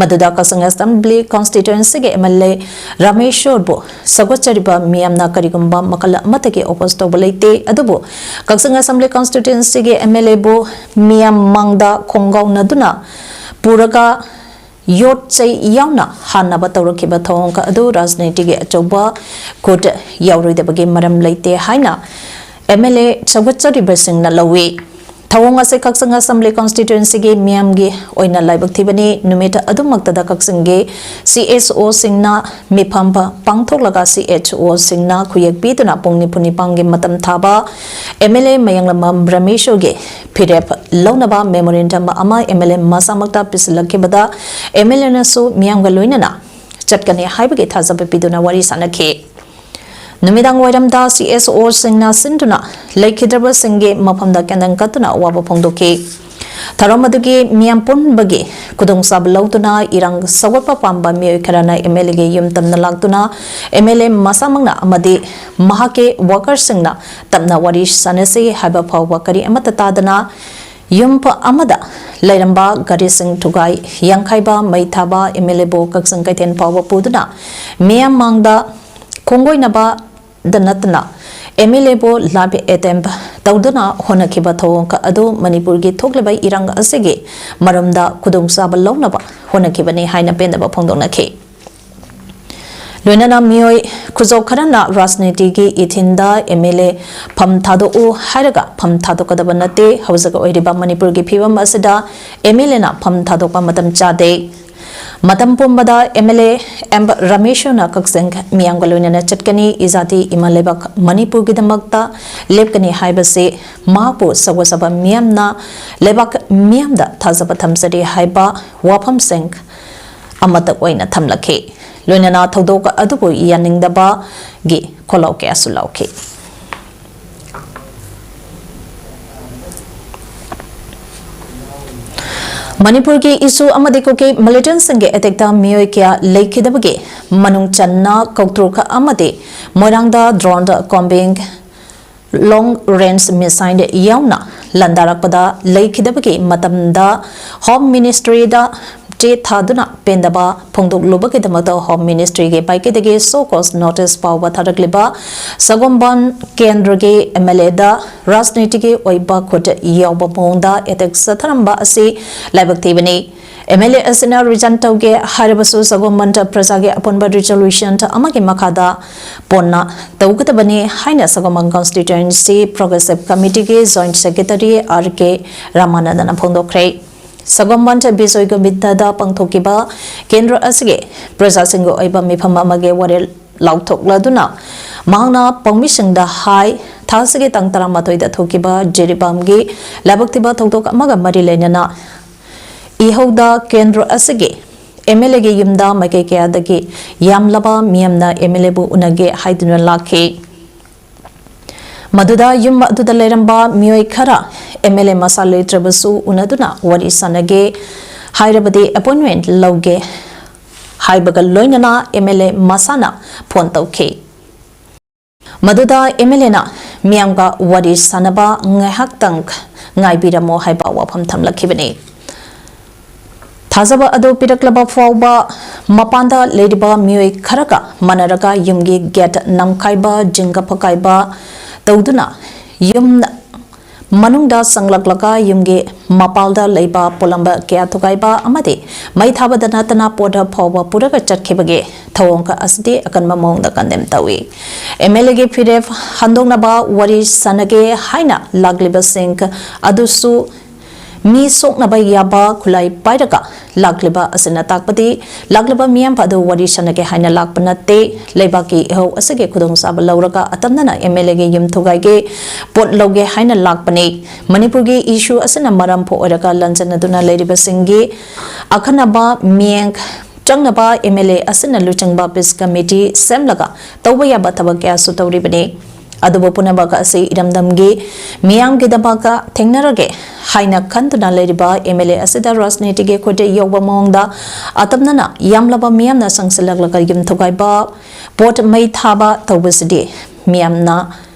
ꯃꯗꯨꯗ ꯀꯛꯆꯤꯡ ꯑꯦꯁꯦꯝꯕ꯭ꯂꯤ ꯀꯟꯁꯇꯤꯇ꯭ꯋꯦꯟꯁꯤꯒꯤ ꯑꯦꯝ ꯑꯦꯜ ꯑꯦ ꯔꯥꯃꯦꯁꯣꯔꯕꯨ ꯁꯧꯒꯠꯆꯔꯤꯕ ꯃꯤꯌꯥꯝꯅ ꯀꯔꯤꯒꯨꯝꯕ ꯃꯈꯜ ꯑꯃꯠꯇꯒꯤ ꯑꯣꯄꯣꯖ ꯇꯧꯕ ꯂꯩꯇꯦ꯫ ꯑꯗꯨꯕꯨ ꯀꯛꯆꯤꯡ ꯑꯦꯁꯦꯝꯕ꯭ꯂꯤ ꯀꯟꯁꯇꯤꯇ꯭ꯋꯦꯟꯁꯤꯒꯤ ꯑꯦꯝ ꯑꯦꯜ ꯑꯦꯕꯨ ꯃꯤꯌꯥꯝ ꯃꯥꯡꯗ ꯈꯣꯡꯒꯥꯎꯅꯗꯨꯅ ꯄꯨꯔꯒ ꯌꯣꯠ ꯆꯩ ꯌꯥꯎꯅ ꯍꯥꯟꯅꯕ ꯇꯧꯔꯛꯈꯤꯕ ꯊꯧꯑꯣꯡ ꯑꯗꯨ ꯔꯥꯖꯅꯤꯇꯤꯒꯤ ꯑꯆꯧꯕ ꯈꯨꯠ ꯌꯥꯎꯔꯣꯏꯗꯕꯒꯤ ꯃꯔꯝ ꯂꯩꯇꯦ ꯍꯥꯏꯅ ꯑꯦꯝ ꯑꯦꯜ ꯑꯦ ꯁꯧꯒꯠꯆꯔꯤꯕꯁꯤꯡꯅ ꯂꯧꯏ꯫ ꯊꯧꯑꯣꯡ ꯑꯁꯤ ꯀꯛꯆꯤꯡ ꯑꯦꯁꯦꯝꯕ꯭ꯂꯤ ꯀꯟꯁꯇꯤꯇ꯭ꯋꯦꯟꯁꯤꯒꯤ ꯃꯤꯌꯥꯝꯒꯤ ꯑꯣꯏꯅ ꯂꯥꯏꯕꯛ ꯊꯤꯕꯅꯤ꯫ ꯅꯨꯃꯤꯠ ꯑꯗꯨꯃꯛꯇꯗ ꯀꯛꯆꯤꯡꯒꯤ ꯁꯤ ꯑꯦꯁ ꯑꯣꯁꯤꯡꯅ ꯃꯤꯐꯝ ꯄ-, ꯄꯥꯡꯊꯣꯛꯂꯒ ꯁꯤ ꯑꯦꯁ ꯑꯣꯁꯤꯡꯅ ꯈꯨꯌꯦꯛ ꯄꯤꯗꯨꯅ ꯄꯨꯡ ꯅꯤꯐꯨ ꯅꯤꯄꯥꯟꯒꯤ ꯃꯇꯝ ꯊꯥꯕ ꯑꯦꯝ ꯑꯦꯜ ꯑꯦ ꯃꯌꯥꯡꯂꯝꯕꯝ ꯔꯥꯃꯦꯁꯣꯔꯒꯤ ꯐꯤꯔꯦꯞ ꯂꯧꯅꯕ ꯃꯦꯃꯣꯔꯦꯟꯗꯝ ꯑꯃ ꯑꯦꯝ ꯑꯦꯜ ꯑꯦ ꯃꯁꯥꯃꯛꯇ ꯄꯤꯁꯤꯜꯂꯛꯈꯤꯕꯗ ꯑꯦꯝ ꯑꯦꯜ ꯑꯦꯅꯁꯨ ꯃꯤꯌꯥꯝꯒ ꯂꯣꯏꯅꯅ ꯆꯠꯀꯅꯤ ꯍꯥꯏꯕꯒꯤ ꯊꯥꯖꯕ ꯄꯤꯗꯨꯅ ꯋꯥꯔꯤ ꯁꯥꯅꯈꯤ꯫ ꯅꯨꯃꯤꯗꯥꯡ ꯋꯥꯏꯔꯝꯗ ꯁꯤ ꯑꯦꯁ ꯑꯣꯁꯤꯡꯅ ꯁꯤꯟꯗꯨꯅ ꯂꯩꯈꯤꯗ꯭ꯔꯕꯁꯤꯡꯒꯤ ꯃꯐꯝꯗ ꯀꯦꯟꯗꯜ ꯀꯠꯇꯨꯅ ꯑꯋꯥꯕ ꯐꯣꯡꯗꯣꯛꯈꯤ꯫ ꯊꯧꯔꯝ ꯑꯗꯨꯒꯤ ꯃꯤꯌꯥꯝ ꯄꯨꯝꯕꯒꯤ ꯈꯨꯗꯣꯡꯆꯥꯕ ꯂꯧꯗꯨꯅ ꯏꯔꯥꯡ ꯁꯧꯒꯠꯄ ꯄꯥꯝꯕ ꯃꯤꯑꯣꯏ ꯈꯔꯅ MLAꯒꯤ ꯌꯨꯝ ꯇꯝꯅ ꯂꯥꯛꯇꯨꯅ MLA ꯃꯁꯥꯃꯛꯅ ꯑꯃꯗꯤ ꯃꯍꯥꯛꯀꯤ workerꯁꯤꯡꯅ ꯇꯞꯅ ꯋꯥꯔꯤ ꯁꯥꯟꯅꯁꯤ ꯍꯥꯏꯕ ꯐꯥꯎꯕ ꯀꯔꯤ ꯑꯃꯠꯇ ꯇꯥꯗꯅ ꯌꯨꯝ ꯑꯃꯗ ꯂꯩꯔꯝꯕ ꯒꯥꯔꯤꯁꯤꯡ ꯊꯨꯒꯥꯏ ꯌꯥꯡꯈꯥꯏꯕ, ꯃꯩ ꯊꯥꯕ, MLAꯕꯨ ꯀꯛꯆꯤꯡ ꯀꯩꯊꯦꯜ ꯐꯥꯎꯕ ꯄꯨꯗꯨꯅ ꯃꯤꯌꯥꯝ ꯃꯥꯡꯗ ꯈꯣꯡꯒꯣꯏꯅꯕ ꯗ ꯅꯠꯇꯅ MLAꯕꯨ live attempt ꯇꯧꯗꯨꯅ ꯍꯣꯠꯅꯈꯤꯕ ꯊꯧꯑꯣꯡ ꯑꯗꯨ ꯃꯅꯤꯄꯨꯔꯒꯤ ꯊꯣꯛꯂꯤꯕ ꯏꯔꯥꯡ ꯑꯁꯤꯒꯤ ꯃꯔꯝꯗ ꯈꯨꯗꯣꯡꯆꯥꯕ ꯂꯧꯅꯕ ꯍꯣꯠꯅꯈꯤꯕꯅꯤ ꯍꯥꯏꯅ ꯄꯦꯟꯗꯕ ꯐꯣꯡꯗꯣꯛꯅꯈꯤ꯫ ꯂꯣꯏꯅꯅ ꯃꯤꯑꯣꯏ ꯈꯨꯖꯧ ꯈꯔꯅ ꯔꯥꯖꯅꯤꯇꯤꯒꯤ ꯏꯊꯤꯟꯗ MLA ꯐꯝ ꯊꯥꯗꯣꯛꯎ ꯍꯥꯏꯔꯒ ꯐꯝ ꯊꯥꯗꯣꯛꯀꯗꯕ ꯅꯠꯇꯦ꯫ ꯍꯧꯖꯤꯛ ꯑꯣꯏꯔꯤꯕ ꯃꯅꯤꯄꯨꯔꯒꯤ ꯐꯤꯕꯝ ꯑꯁꯤꯗ MLAꯅ ꯐꯝ ꯊꯥꯗꯣꯛꯄ ꯃꯇꯝ ꯆꯥꯗꯦ꯫ ꯃꯇꯝ ꯄꯨꯝꯕꯗ MLA ꯑꯦꯝ ꯔꯃꯦꯁꯅ ꯀꯛꯆꯤꯡ ꯃꯤꯌꯥꯝꯒ ꯂꯣꯏꯅꯅ ꯆꯠꯀꯅꯤ, ꯏꯖꯥꯇꯤ ꯏꯃꯥ ꯂꯩꯕꯥꯛ ꯃꯅꯤꯄꯨꯔꯒꯤꯗꯃꯛꯇ ꯂꯦꯞꯀꯅꯤ ꯍꯥꯏꯕꯁꯤ ꯃꯍꯥꯛꯄꯨ ꯁꯧꯒꯠꯆꯕ ꯃꯤꯌꯥꯝꯅ ꯂꯩꯕꯥꯛ ꯃꯤꯌꯥꯝꯗ ꯊꯥꯖꯕ ꯊꯝꯖꯔꯤ ꯍꯥꯏꯕ ꯋꯥꯐꯝꯁꯤꯡ ꯑꯃꯇ ꯑꯣꯏꯅ ꯊꯝꯂꯛꯈꯤ꯫ ꯂꯣꯏꯅꯅ ꯊꯧꯗꯣꯛ ꯑꯗꯨꯕꯨ ꯌꯥꯅꯤꯡꯗꯕꯒꯤ ꯈꯣꯜꯂꯥꯎ ꯀꯌꯥꯁꯨ ꯂꯥꯎꯈꯤ꯫ ꯃꯅꯤꯄꯨꯔꯒꯤ ꯏꯁꯨ ꯑꯃꯗꯤ ꯀꯨꯀꯤ ꯃꯤꯂꯤꯇꯦꯟꯠꯁꯤꯡꯒꯤ ꯑꯦꯇꯦꯛꯇ ꯃꯤꯑꯣꯏ ꯀꯌꯥ ꯂꯩꯈꯤꯗꯕꯒꯤ ꯃꯅꯨꯡ ꯆꯟꯅ ꯀꯧꯇ꯭ꯔꯨꯛ ꯑꯃꯗꯤ ꯃꯣꯏꯔꯥꯡꯗ drone combing long range missile ꯌꯥꯎꯅ ꯂꯥꯟꯗꯥꯔꯛꯄꯗ ꯂꯩꯈꯤꯗꯕꯒꯤ ꯃꯇꯝꯗ Home Ministryꯗ ꯆꯦ ꯊꯥꯗꯨꯅ ꯄꯦꯟꯗꯕ ꯐꯣꯡꯗꯣꯛꯂꯨꯕꯒꯤꯗꯃꯛꯇ Home Ministryꯒꯤ ꯃꯥꯏꯀꯩꯗꯒꯤ show cause notice ꯐꯥꯎꯕ ꯊꯥꯔꯛꯂꯤꯕ ꯁꯒꯣꯝꯕꯟ ꯀꯦꯟꯗ꯭ꯔꯒꯤ MLAꯗ ꯔꯥꯖꯅꯤꯇꯤꯒꯤ ꯑꯣꯏꯕ ꯈꯨꯠ ꯌꯥꯎꯕ ꯃꯑꯣꯡꯗ ꯑꯦꯇꯦꯛ ꯆꯠꯊꯔꯝꯕ ꯑꯁꯤ ꯂꯥꯏꯕꯛ ꯊꯤꯕꯅꯤ꯫ MLA ꯑꯁꯤꯅ resign ꯇꯧꯒꯦ ꯍꯥꯏꯔꯕꯁꯨ ꯁꯒꯣꯝꯕꯟ ꯄ꯭ꯔꯖꯥꯒꯤ ꯑꯄꯨꯟꯕ resolution ꯑꯃꯒꯤ ꯃꯈꯥꯗ ꯄꯣꯟꯅ ꯇꯧꯒꯗꯕꯅꯤ ꯍꯥꯏꯅ ꯁꯒꯣꯝꯕꯟ Constituency Progressive Committeeꯒꯤ Joint Secretary R K ꯔꯥꯃꯥꯅꯟꯗꯅ ꯐꯣꯡꯗꯣꯛꯈ꯭ꯔꯦ꯫ ꯁꯒꯣꯝꯕꯟ Bijoy ꯒꯣꯕꯤꯟꯗꯗ ꯄꯥꯡꯊꯣꯛꯈꯤꯕ ꯀꯦꯟꯗ꯭ꯔ ꯑꯁꯤꯒꯤ ꯄ꯭ꯔꯖꯥꯁꯤꯡꯒꯤ ꯑꯣꯏꯕ ꯃꯤꯐꯝ ꯑꯃꯒꯤ ꯋꯥꯔꯦꯞ ꯂꯥꯎꯊꯣꯛꯂꯗꯨꯅ ꯃꯍꯥꯛꯅ ꯄꯥꯎꯃꯤꯁꯤꯡꯗ ꯍꯥꯏ, ꯊꯥ ꯑꯁꯤꯒꯤ ꯇꯥꯡ ꯇꯔꯥꯃꯥꯊꯣꯏꯗ ꯊꯣꯛꯈꯤꯕ ꯖꯤꯔꯤꯕꯥꯝꯒꯤ ꯂꯥꯏꯕꯛ ꯊꯤꯕ ꯊꯧꯗꯣꯛ ꯑꯃꯒ ꯃꯔꯤ ꯂꯩꯅꯅ ꯏꯍꯧꯗ ꯀꯦꯟꯗ꯭ꯔ ꯑꯁꯤꯒꯤ MLAꯒꯤ ꯌꯨꯝꯗ ꯃꯥꯏꯀꯩ ꯀꯌꯥꯗꯒꯤ ꯌꯥꯝꯂꯕ ꯃꯤꯌꯥꯝꯅ MLAꯕꯨ ꯎꯅꯒꯦ ꯍꯥꯏꯗꯨꯅ ꯂꯥꯛꯈꯤ꯫ ꯃꯗꯨꯗ ꯌꯨꯝ ꯑꯗꯨꯗ ꯂꯩꯔꯝꯕ ꯃꯤꯑꯣꯏ ꯈꯔ ꯑꯦꯝ ꯑꯦꯜ ꯑꯦ ꯃꯁꯥ ꯂꯩꯇ꯭ꯔꯕꯁꯨ ꯎꯅꯗꯨꯅ ꯋꯥꯔꯤ ꯁꯥꯟꯅꯒꯦ, ꯍꯥꯏꯔꯕꯗꯤ ꯑꯦꯄꯣꯏꯟꯃꯦꯟꯠ ꯂꯧꯒꯦ ꯍꯥꯏꯕꯒ ꯂꯣꯏꯅꯅ ꯑꯦꯝ ꯑꯦꯜ ꯑꯦ ꯃꯁꯥꯅ ꯐꯣꯟ ꯇꯧꯈꯤ꯫ ꯃꯗꯨꯗ ꯑꯦꯝ ꯑꯦꯜ ꯑꯦꯅ ꯃꯤꯌꯥꯝꯒ ꯋꯥꯔꯤ ꯁꯥꯟꯅꯕ ꯉꯥꯏꯍꯥꯛꯇꯪ ꯉꯥꯏꯕꯤꯔꯝꯃꯣ ꯍꯥꯏꯕ ꯋꯥꯐꯝ ꯊꯝꯂꯛꯈꯤꯕꯅꯤ꯫ ꯊꯥꯖꯕ ꯑꯗꯨ ꯄꯤꯔꯛꯂꯕ ꯐꯥꯎꯕ ꯃꯄꯥꯟꯗ ꯂꯩꯔꯤꯕ ꯃꯤꯑꯣꯏ ꯈꯔꯒ ꯃꯥꯟꯅꯔꯒ ꯌꯨꯝꯒꯤ ꯒꯦꯠ ꯅꯝꯈꯥꯏꯕ, ꯖꯤꯡꯒ ꯐꯀꯥꯏꯕ ꯇꯧꯗꯨꯅ ꯌꯨꯝ ꯃꯅꯨꯡꯗ ꯆꯪꯂꯛꯂꯒ ꯌꯨꯝꯒꯤ ꯃꯄꯥꯜꯗ ꯂꯩꯕ ꯄꯣꯠꯂꯝꯕ ꯀꯌꯥ ꯊꯨꯒꯥꯏꯕ ꯑꯃꯗꯤ ꯃꯩ ꯊꯥꯕꯗ ꯅꯠꯇꯅ ꯄꯣꯠ ꯐꯥꯎꯕ ꯄꯨꯔꯒ ꯆꯠꯈꯤꯕꯒꯤ ꯊꯧꯑꯣꯡ ꯑꯁꯤꯗꯤ ꯑꯀꯟꯕ ꯃꯑꯣꯡꯗ ꯀꯟꯗꯦꯝ ꯇꯧꯏ꯫ ꯑꯦꯝ ꯑꯦꯜ ꯑꯦꯒꯤ ꯐꯤꯔꯦꯞ ꯍꯟꯗꯣꯛꯅꯕ ꯋꯥꯔꯤ ꯁꯥꯟꯅꯒꯦ ꯍꯥꯏꯅ ꯂꯥꯛꯂꯤꯕꯁꯤꯡ ꯑꯗꯨꯁꯨ ꯃꯤ ꯁꯣꯛꯅꯕ ꯌꯥꯕ ꯈꯨꯠꯂꯥꯏ ꯄꯥꯏꯔꯒ ꯂꯥꯛꯂꯤꯕ ꯑꯁꯤꯅ ꯇꯥꯛꯄꯗꯤ ꯂꯥꯛꯂꯤꯕ ꯃꯤꯌꯥꯝ ꯑꯗꯨ ꯋꯥꯔꯤ ꯁꯥꯟꯅꯒꯦ ꯍꯥꯏꯅ ꯂꯥꯛꯄ ꯅꯠꯇꯦ꯫ ꯂꯩꯕꯥꯛꯀꯤ ꯏꯍꯧ ꯑꯁꯤꯒꯤ ꯈꯨꯗꯣꯡꯆꯥꯕ ꯂꯧꯔꯒ ꯑꯇꯝꯅꯅ ꯑꯦꯝ ꯑꯦꯜ ꯑꯦꯒꯤ ꯌꯨꯝ ꯊꯨꯒꯥꯏꯒꯦ, ꯄꯣꯠ ꯂꯧꯒꯦ ꯍꯥꯏꯅ ꯂꯥꯛꯄꯅꯤ꯫ ꯃꯅꯤꯄꯨꯔꯒꯤ ꯏꯁꯨ ꯑꯁꯤꯅ ꯃꯔꯝ ꯑꯣꯏꯔꯒ ꯂꯟꯖꯟꯅꯗꯨꯅ ꯂꯩꯔꯤꯕꯁꯤꯡꯒꯤ ꯑꯈꯟꯅꯕ ꯃꯤꯠꯌꯦꯡ ꯆꯪꯅꯕ ꯑꯦꯝ ꯑꯦꯜ ꯑꯦ ꯑꯁꯤꯅ ꯂꯨꯆꯤꯡꯕ ꯄꯤꯁ ꯀꯃꯤꯇꯤ ꯁꯦꯝꯂꯒ ꯇꯧꯕ ꯌꯥꯕ ꯊꯕꯛ ꯀꯌꯥꯁꯨ ꯇꯧꯔꯤꯕꯅꯤ꯫ ꯑꯗꯨꯕꯨ ꯄꯨꯝꯅꯃꯛ ꯑꯁꯤ ꯏꯔꯝꯗꯝꯒꯤ ꯃꯤꯌꯥꯝꯒꯤꯗꯃꯛꯇ ꯊꯦꯡꯅꯔꯒꯦ ꯍꯥꯏꯅ ꯈꯟꯗꯨꯅ ꯂꯩꯔꯤꯕ ꯑꯦꯝ ꯑꯦꯜ ꯑꯦ ꯑꯁꯤꯗ ꯔꯥꯖꯅꯤꯇꯤꯒꯤ ꯈꯨꯠ ꯌꯧꯕ ꯃꯑꯣꯡꯗ ꯑꯇꯝꯅꯅ ꯌꯥꯝꯂꯕ ꯃꯤꯌꯥꯝꯅ ꯆꯪꯁꯤꯜꯂꯛꯂꯒ ꯌꯨꯝ ꯊꯨꯒꯥꯏꯕ, ꯄꯣꯠ ꯃꯩ ꯊꯥꯕ ꯇꯧꯕꯁꯤꯗꯤ ꯃꯤꯌꯥꯝꯅ